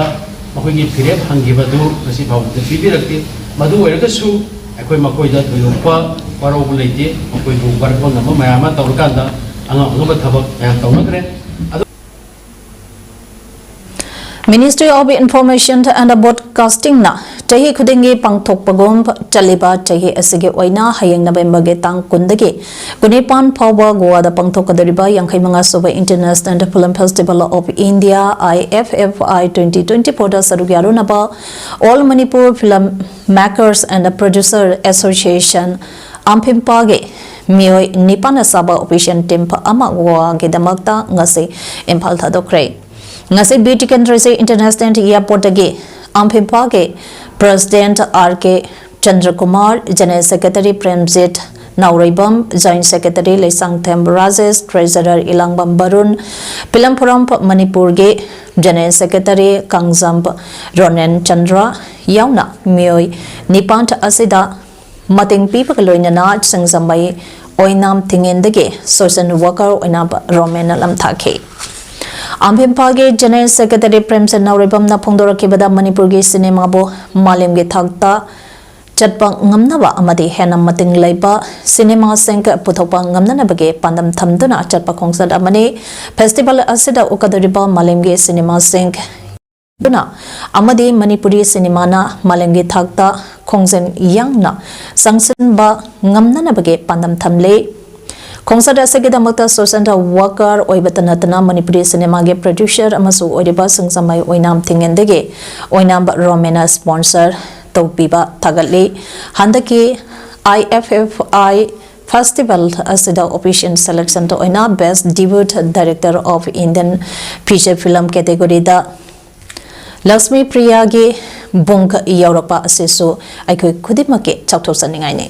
ꯃꯈꯣꯏꯒꯤ ꯐꯤꯔꯦꯞ ꯍꯪꯈꯤꯕꯗꯨ ꯉꯁꯤ ꯐꯥꯎꯕꯗ ꯄꯤꯕꯤꯔꯛꯇꯦ꯫ ꯃꯗꯨ ꯑꯣꯏꯔꯒꯁꯨ ꯑꯩꯈꯣꯏ ꯃꯈꯣꯏꯗ ꯊꯣꯏꯗꯣꯛꯄ ꯋꯥꯔꯧꯕ ꯂꯩꯇꯦ꯫ ꯃꯈꯣꯏꯕꯨ ꯋꯥꯔꯛꯄ ꯉꯝꯕ ꯃꯌꯥꯝ ꯑꯃ ꯇꯧꯔꯀꯥꯟꯗ ꯑꯉꯝ ꯑꯉꯝꯕ ꯊꯕꯛ ꯃꯌꯥꯝ ꯇꯧꯅꯈ꯭ꯔꯦ꯫ ꯑꯗꯨ Ministry of Information and Broadcastingꯅ ꯆꯍꯤ ꯈꯨꯗꯤꯡꯒꯤ ꯄꯥꯡꯊꯣꯛꯄꯒꯨꯝ ꯆꯠꯂꯤꯕ ꯆꯍꯤ ꯑꯁꯤꯒꯤ ꯑꯣꯏꯅ ꯍꯌꯦꯡ ꯅꯕꯦꯝꯕꯔꯒꯤ ꯇꯥꯡ ꯀꯨꯟꯗꯒꯤ ꯀꯨꯟꯅꯤꯄꯥꯟ ꯐꯥꯎꯕ ꯒꯣꯋꯥꯗ ꯄꯥꯡꯊꯣꯛꯀꯗꯧꯔꯤꯕ ꯌꯥꯡꯈꯩ ꯃꯉꯥ ꯁꯨꯕ International Film Festival of India, I F F I, twenty twenty fourꯗ ꯁꯔꯨꯛ ꯌꯥꯔꯨꯅꯕ All Manipur Film Makers and Producer Association, ꯑꯝꯐꯤꯝꯄꯥꯒꯤ ꯃꯤꯑꯣꯏ ꯅꯤꯄꯥꯟꯅ ꯁꯥꯕ official team ꯑꯃ ꯒꯣꯋꯥꯒꯤꯗꯃꯛꯇ ꯉꯁꯤ ꯏꯝꯐꯥꯜ ꯊꯥꯗꯣꯛꯈ꯭ꯔꯦ꯫ ꯉꯁꯤ ꯕꯤꯔ ꯇꯤꯀꯦꯟꯗ꯭ꯔꯖꯤꯠ ꯏꯟꯇꯔꯅꯦꯁꯅꯦꯜ ꯏꯌꯥꯔꯄꯣꯔꯠꯇꯒꯤ ꯑꯝꯐꯤꯝꯐꯥꯜꯒꯤ president R K Chandrakumar, general secretary Premjit Naoreibam, joint secretary Leishangthem Rajesh, treasurer Ilangbam Barun, film forum ꯃꯅꯤꯄꯨꯔꯒꯤ ꯖꯦꯅꯔꯦꯜ ꯁꯦꯀ꯭ꯔꯦꯇꯔꯤ ꯀꯥꯡꯖꯝ ꯔꯣꯅꯦꯟ ꯆꯟꯗ꯭ꯔ ꯌꯥꯎꯅ ꯃꯤꯑꯣꯏ ꯅꯤꯄꯥꯟ ꯑꯁꯤꯗ ꯃꯇꯦꯡ ꯄꯤꯕꯒ ꯂꯣꯏꯅꯅ ꯁꯤꯡꯖꯃꯩ ꯑꯣꯏꯅꯥꯝ ꯊꯤꯡꯉꯦꯟꯗꯒꯤ ꯁꯣꯁꯦꯜ ꯋꯥꯀꯔ ꯑꯣꯏꯅꯥꯝ ꯔꯣꯃꯦꯟꯅ ꯂꯝꯊꯥꯈꯤ꯫ ꯑꯝꯐꯤꯝꯐꯥꯜꯒꯤ ꯖꯦꯅꯔꯦꯜ ꯁꯦꯀ꯭ꯔꯦꯇꯔꯤ ꯄ꯭ꯔꯦꯝꯆꯟ ꯅꯥꯎꯔꯩꯕꯝꯅ ꯐꯣꯡꯗꯣꯔꯛꯈꯤꯕꯗ ꯃꯅꯤꯄꯨꯔꯒꯤ ꯁꯤꯅꯦꯃꯥꯕꯨ ꯃꯥꯂꯦꯝꯒꯤ ꯊꯥꯛꯇ ꯆꯠꯄ ꯉꯝꯅꯕ ꯑꯃꯗꯤ ꯍꯦꯟꯅ ꯃꯇꯤꯡ ꯂꯩꯕ ꯁꯤꯅꯦꯃꯥꯁꯤꯡ ꯄꯨꯊꯣꯛꯄ ꯉꯝꯅꯅꯕꯒꯤ ꯄꯥꯟꯗꯝ ꯊꯝꯗꯨꯅ ꯆꯠꯄ ꯈꯣꯡꯆꯠ ꯑꯃꯅꯤ꯫ ꯐꯦꯁꯇꯤꯚꯦꯜ ꯑꯁꯤꯗ ꯎꯀꯗꯧꯔꯤꯕ ꯃꯥꯂꯦꯝꯒꯤ ꯁꯤꯅꯦꯃꯥꯁꯤꯡ ꯑꯗꯨꯅ ꯑꯃꯗꯤ ꯃꯅꯤꯄꯨꯔꯤ ꯁꯤꯅꯦꯃꯥꯅ ꯃꯥꯂꯦꯝꯒꯤ ꯊꯥꯛꯇ ꯈꯣꯡꯖꯦꯜ ꯌꯥꯡꯅ ꯆꯪꯁꯤꯟꯕ ꯉꯝꯅꯅꯕꯒꯤ ꯄꯥꯟꯗꯝ ꯊꯝꯂꯤ꯫ ꯈꯣꯡꯆꯠ ꯑꯁꯤꯒꯤꯗꯃꯛꯇ ꯁꯣꯁꯦꯜ ꯋꯥꯀꯔ ꯑꯣꯏꯕꯇ ꯅꯠꯇꯅ ꯃꯅꯤꯄꯨꯔꯤ ꯁꯤꯅꯦꯃꯥꯒꯤ ꯄ꯭ꯔꯣꯗ꯭ꯌꯨꯁꯔ ꯑꯃꯁꯨ ꯑꯣꯏꯔꯤꯕ ꯁꯤꯡꯖꯃꯩ ꯑꯣꯏꯅꯥꯝ ꯊꯤꯡꯉꯦꯟꯗꯒꯤ ꯑꯣꯏꯅꯥꯝ ꯔꯣꯃꯦꯟꯅ ꯁ꯭ꯄꯣꯟꯁꯔ ꯇꯧꯕꯤꯕ ꯊꯥꯒꯠꯂꯤ꯫ ꯍꯟꯗꯛꯀꯤ ꯑꯥꯏ ꯑꯦꯐ ꯑꯦꯐ ꯑꯥꯏ ꯐꯦꯁꯇꯤꯚꯦꯜ ꯑꯁꯤꯗ ꯑꯣꯐꯤꯁꯤꯌꯦꯜ ꯁꯦꯂꯦꯛꯁꯟꯗ ꯑꯣꯏꯅ Best Debut Director of Indian Feature Film categoryꯗ Lakshmi ꯄ꯭ꯔꯤꯌꯥꯒꯤ ꯕꯨꯡ ꯌꯧꯔꯛꯄ ꯑꯁꯤꯁꯨ ꯑꯩꯈꯣꯏ ꯈꯨꯗꯤꯡꯃꯛꯀꯤ ꯆꯥꯎꯊꯣꯛꯆꯅꯤꯡꯉꯥꯏꯅꯤ꯫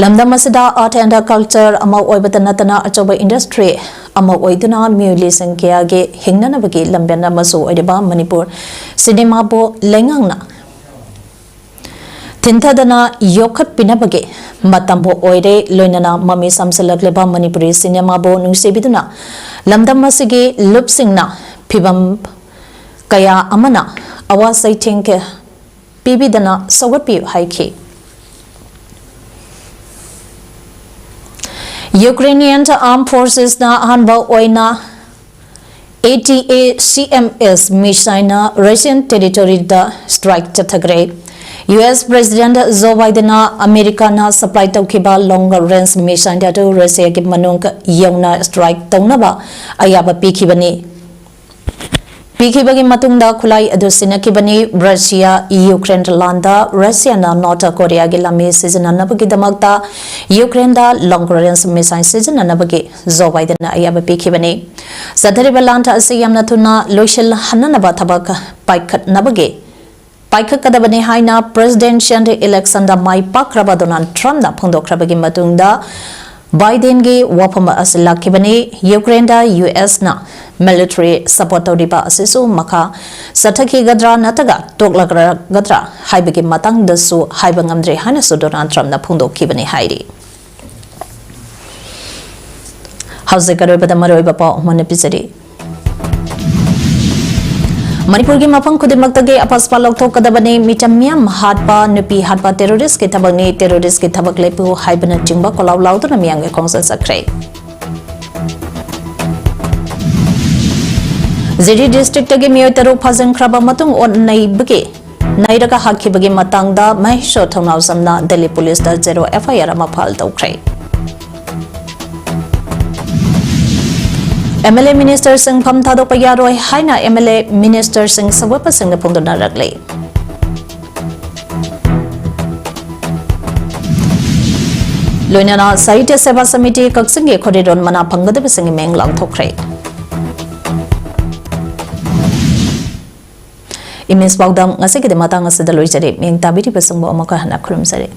ꯂꯝꯗꯝ ꯑꯁꯤꯗ art and culture ꯑꯃ ꯑꯣꯏꯕꯇ ꯅꯠꯇꯅ ꯑꯆꯧꯕ industry ꯑꯃ ꯑꯣꯏꯗꯨꯅ ꯃꯤꯑꯣꯏ ꯂꯤꯁꯤꯡ ꯀꯌꯥꯒꯤ ꯍꯤꯡꯅꯅꯕꯒꯤ ꯂꯝꯕꯦꯟ ꯑꯃꯁꯨ ꯑꯣꯏꯔꯤꯕ ꯃꯅꯤꯄꯨꯔ ꯁꯤꯅꯦꯃꯥꯕꯨ ꯂꯩꯉꯥꯛꯅ ꯊꯤꯟꯊꯗꯅ ꯌꯣꯛꯈꯠꯄꯤꯅꯕꯒꯤ ꯃꯇꯝꯕꯨ ꯑꯣꯏꯔꯦ꯫ ꯂꯣꯏꯅꯅ ꯃꯃꯤ ꯁꯥꯝꯖꯤꯜꯂꯛꯂꯤꯕ ꯃꯅꯤꯄꯨꯔꯤ ꯁꯤꯅꯦꯃꯥꯕꯨ ꯅꯨꯡꯁꯤꯕꯤꯗꯨꯅ ꯂꯝꯗꯝ ꯑꯁꯤꯒꯤ ꯂꯨꯞꯁꯤꯡꯅ ꯐꯤꯕꯝ ꯀꯌꯥ ꯑꯃꯅ ꯑꯋꯥ ꯆꯩꯊꯦꯡ ꯀꯌꯥ ꯄꯤꯕꯤꯗꯅ ꯁꯧꯒꯠꯄꯤꯌꯨ ꯍꯥꯏꯈꯤ꯫ Ukrainian Armed Forcesꯅ ꯑꯍꯥꯟꯕ ꯑꯣꯏꯅ ATACMS missileꯅ Russian territoryꯗ strike ꯆꯠꯊꯈ꯭ꯔꯦ꯫ ꯌꯨ ꯑꯦꯁ President Joe Bidenꯅ ꯑꯃꯦꯔꯤꯀꯥꯅ supply ꯇꯧꯈꯤꯕ long range missile ꯑꯗꯨ ꯔꯁꯤꯌꯥꯒꯤ ꯃꯅꯨꯡ ꯌꯧꯅ strike ꯇꯧꯅꯕ ꯑꯌꯥꯕ ꯄꯤꯈꯤꯕꯅꯤ꯫ ꯄꯤꯈꯤꯕꯒꯤ ꯃꯇꯨꯡꯗ ꯈꯨꯠꯂꯥꯏ ꯑꯗꯨ ꯁꯤꯟꯅꯈꯤꯕꯅꯤ꯫ ꯔꯁꯤꯌꯥ ꯌꯨꯀ꯭ꯔꯦꯟ ꯂꯥꯟꯗ ꯔꯁꯤꯌꯥꯅ ꯅꯣꯔꯠ ꯀꯣꯔꯤꯌꯥꯒꯤ ꯂꯥꯟꯃꯤ ꯁꯤꯖꯤꯟꯅꯅꯕꯒꯤꯗꯃꯛꯇ ꯌꯨꯀ꯭ꯔꯦꯟꯗ ꯂꯣꯡ ꯔꯦꯟꯖ ꯃꯤꯁꯥꯏꯜ ꯁꯤꯖꯤꯟꯅꯅꯕꯒꯤ ꯖꯣ ꯕꯥꯏꯗꯟꯅ ꯑꯌꯥꯕ ꯄꯤꯈꯤꯕꯅꯤ꯫ ꯆꯠꯊꯔꯤꯕ ꯂꯥꯟ ꯑꯁꯤ ꯌꯥꯝꯅ ꯊꯨꯅ ꯂꯣꯏꯁꯤꯜꯍꯟꯅꯅꯕ ꯊꯕꯛ ꯄꯥꯏꯈꯠꯅꯕꯒꯤ ꯄꯥꯏꯈꯠꯀꯗꯕꯅꯤ ꯍꯥꯏꯅ ꯄ꯭ꯔꯦꯁꯤꯗꯦꯟꯁꯤꯌꯦꯜ ꯏꯂꯦꯛꯁꯟꯗ ꯃꯥꯏ ꯄꯥꯛꯈ꯭ꯔꯕ ꯗꯣꯅꯥꯜꯗ ꯇ꯭ꯔꯝꯞꯅ ꯐꯣꯡꯗꯣꯛꯈ꯭ꯔꯕꯒꯤ ꯃꯇꯨꯡꯗ ꯕꯥꯏꯗꯦꯟꯒꯤ ꯋꯥꯐꯝ ꯑꯁꯤ ꯂꯥꯛꯈꯤꯕꯅꯤ꯫ ꯌꯨꯀ꯭ꯔꯦꯟꯗ ꯌꯨ ꯑꯦꯁꯅ ꯃꯤꯂꯤꯇꯔꯤ ꯁꯄꯣꯔꯠ ꯇꯧꯔꯤꯕ ꯑꯁꯤꯁꯨ ꯃꯈꯥ ꯆꯠꯊꯈꯤꯒꯗ꯭ꯔꯥ ꯅꯠꯇ꯭ꯔꯒ ꯇꯣꯛꯂꯒꯗ꯭ꯔꯥ ꯍꯥꯏꯕꯒꯤ ꯃꯇꯥꯡꯗꯁꯨ ꯍꯥꯏꯕ ꯉꯝꯗ꯭ꯔꯤ ꯍꯥꯏꯅꯁꯨ ꯗꯣꯅꯥꯜꯗ ꯇ꯭ꯔꯝꯞꯅ ꯐꯣꯡꯗꯣꯛꯈꯤꯕꯅꯤ ꯍꯥꯏꯔꯤ꯫ ꯍꯧꯖꯤꯛ ꯑꯔꯣꯏꯕꯗ ꯃꯔꯨꯑꯣꯏꯕ ꯄꯥꯎ ꯑꯃꯨꯛ ꯍꯟꯅ ꯄꯤꯖꯔꯤ꯫ ꯃꯅꯤꯄꯨꯔꯒꯤ ꯃꯐꯝ ꯈꯨꯗꯤꯡꯃꯛꯇꯒꯤ ꯑꯄꯥꯁꯄꯥ ꯂꯧꯊꯣꯛꯀꯗꯕꯅꯤ꯫ ꯃꯤꯆꯝ ꯃꯤꯌꯥꯝ ꯍꯥꯠꯄ, ꯅꯨꯄꯤ ꯍꯥꯠꯄ ꯇꯦꯔꯣꯔꯤꯁꯀꯤ ꯊꯕꯛꯅꯤ, ꯇꯦꯔꯣꯔꯤꯁꯀꯤ ꯊꯕꯛ ꯂꯦꯞꯄꯨ ꯍꯥꯏꯕꯅꯆꯤꯡꯕ ꯀꯣꯂꯥꯎ ꯂꯥꯎꯗꯨꯅ ꯃꯤꯌꯥꯝꯒꯤ ꯈꯣꯡꯖꯪ ꯆꯠꯈ꯭ꯔꯦ꯫ ꯖꯤꯔꯤ ꯗꯤꯁꯇ꯭ꯔꯤꯛꯇꯒꯤ ꯃꯤꯑꯣꯏ ꯇꯔꯨꯛ ꯐꯥꯖꯤꯟꯈ꯭ꯔꯕ ꯃꯇꯨꯡ ꯑꯣꯠ ꯅꯩꯕꯒꯤ ꯅꯩꯔꯒ ꯍꯥꯠꯈꯤꯕꯒꯤ ꯃꯇꯥꯡꯗ ꯃꯍꯦꯁꯣꯔ ꯊꯧꯅꯥꯎꯖꯝꯅ ꯗꯦꯜꯂꯤ ꯄꯨꯂꯤꯁꯇ ꯖꯦꯔꯣ ꯑꯦꯐ ꯑꯥꯏ ꯑꯥꯔ ꯑꯃ ꯐꯥꯏꯜ ꯇꯧꯈ꯭ꯔꯦ꯫ ꯑꯦꯝ ꯑꯦꯜ ꯑꯦ ꯃꯤꯅꯤꯁꯇꯔꯁꯤꯡ ꯐꯝ ꯊꯥꯗꯣꯛꯄ ꯌꯥꯔꯣꯏ ꯍꯥꯏꯅ ꯑꯦꯝ ꯑꯦꯜ ꯑꯦ ꯃꯤꯅꯤꯁꯇꯔꯁꯤꯡ ꯁꯧꯒꯠꯄꯁꯤꯡꯅ ꯐꯣꯡꯗꯣꯛꯅꯔꯛꯂꯤ꯫ ꯂꯣꯏꯅꯅ ꯁꯥꯍꯤꯇ꯭ꯌ ꯁꯦꯕꯥ ꯁꯃꯤꯇꯤ ꯀꯛꯆꯤꯡꯒꯤ ꯈꯣꯔꯤꯔꯣꯟ ꯃꯅꯥ ꯐꯪꯒꯗꯕꯁꯤꯡꯒꯤ ꯃꯤꯡ ꯂꯥꯎꯊꯣꯛꯈ꯭ꯔꯦ꯫ ꯏꯃꯦꯖ ꯄꯥꯎꯗꯝ ꯉꯁꯤꯒꯤꯗꯤ ꯃꯇꯥꯡ ꯑꯁꯤꯗ ꯂꯣꯏꯖꯔꯦ꯫ ꯃꯤꯡ ꯇꯥꯕꯤꯔꯤꯕꯁꯤꯡꯕꯨ ꯑꯃꯨꯛꯀ ꯍꯟꯅ ꯈꯨꯔꯨꯝꯖꯔꯤ꯫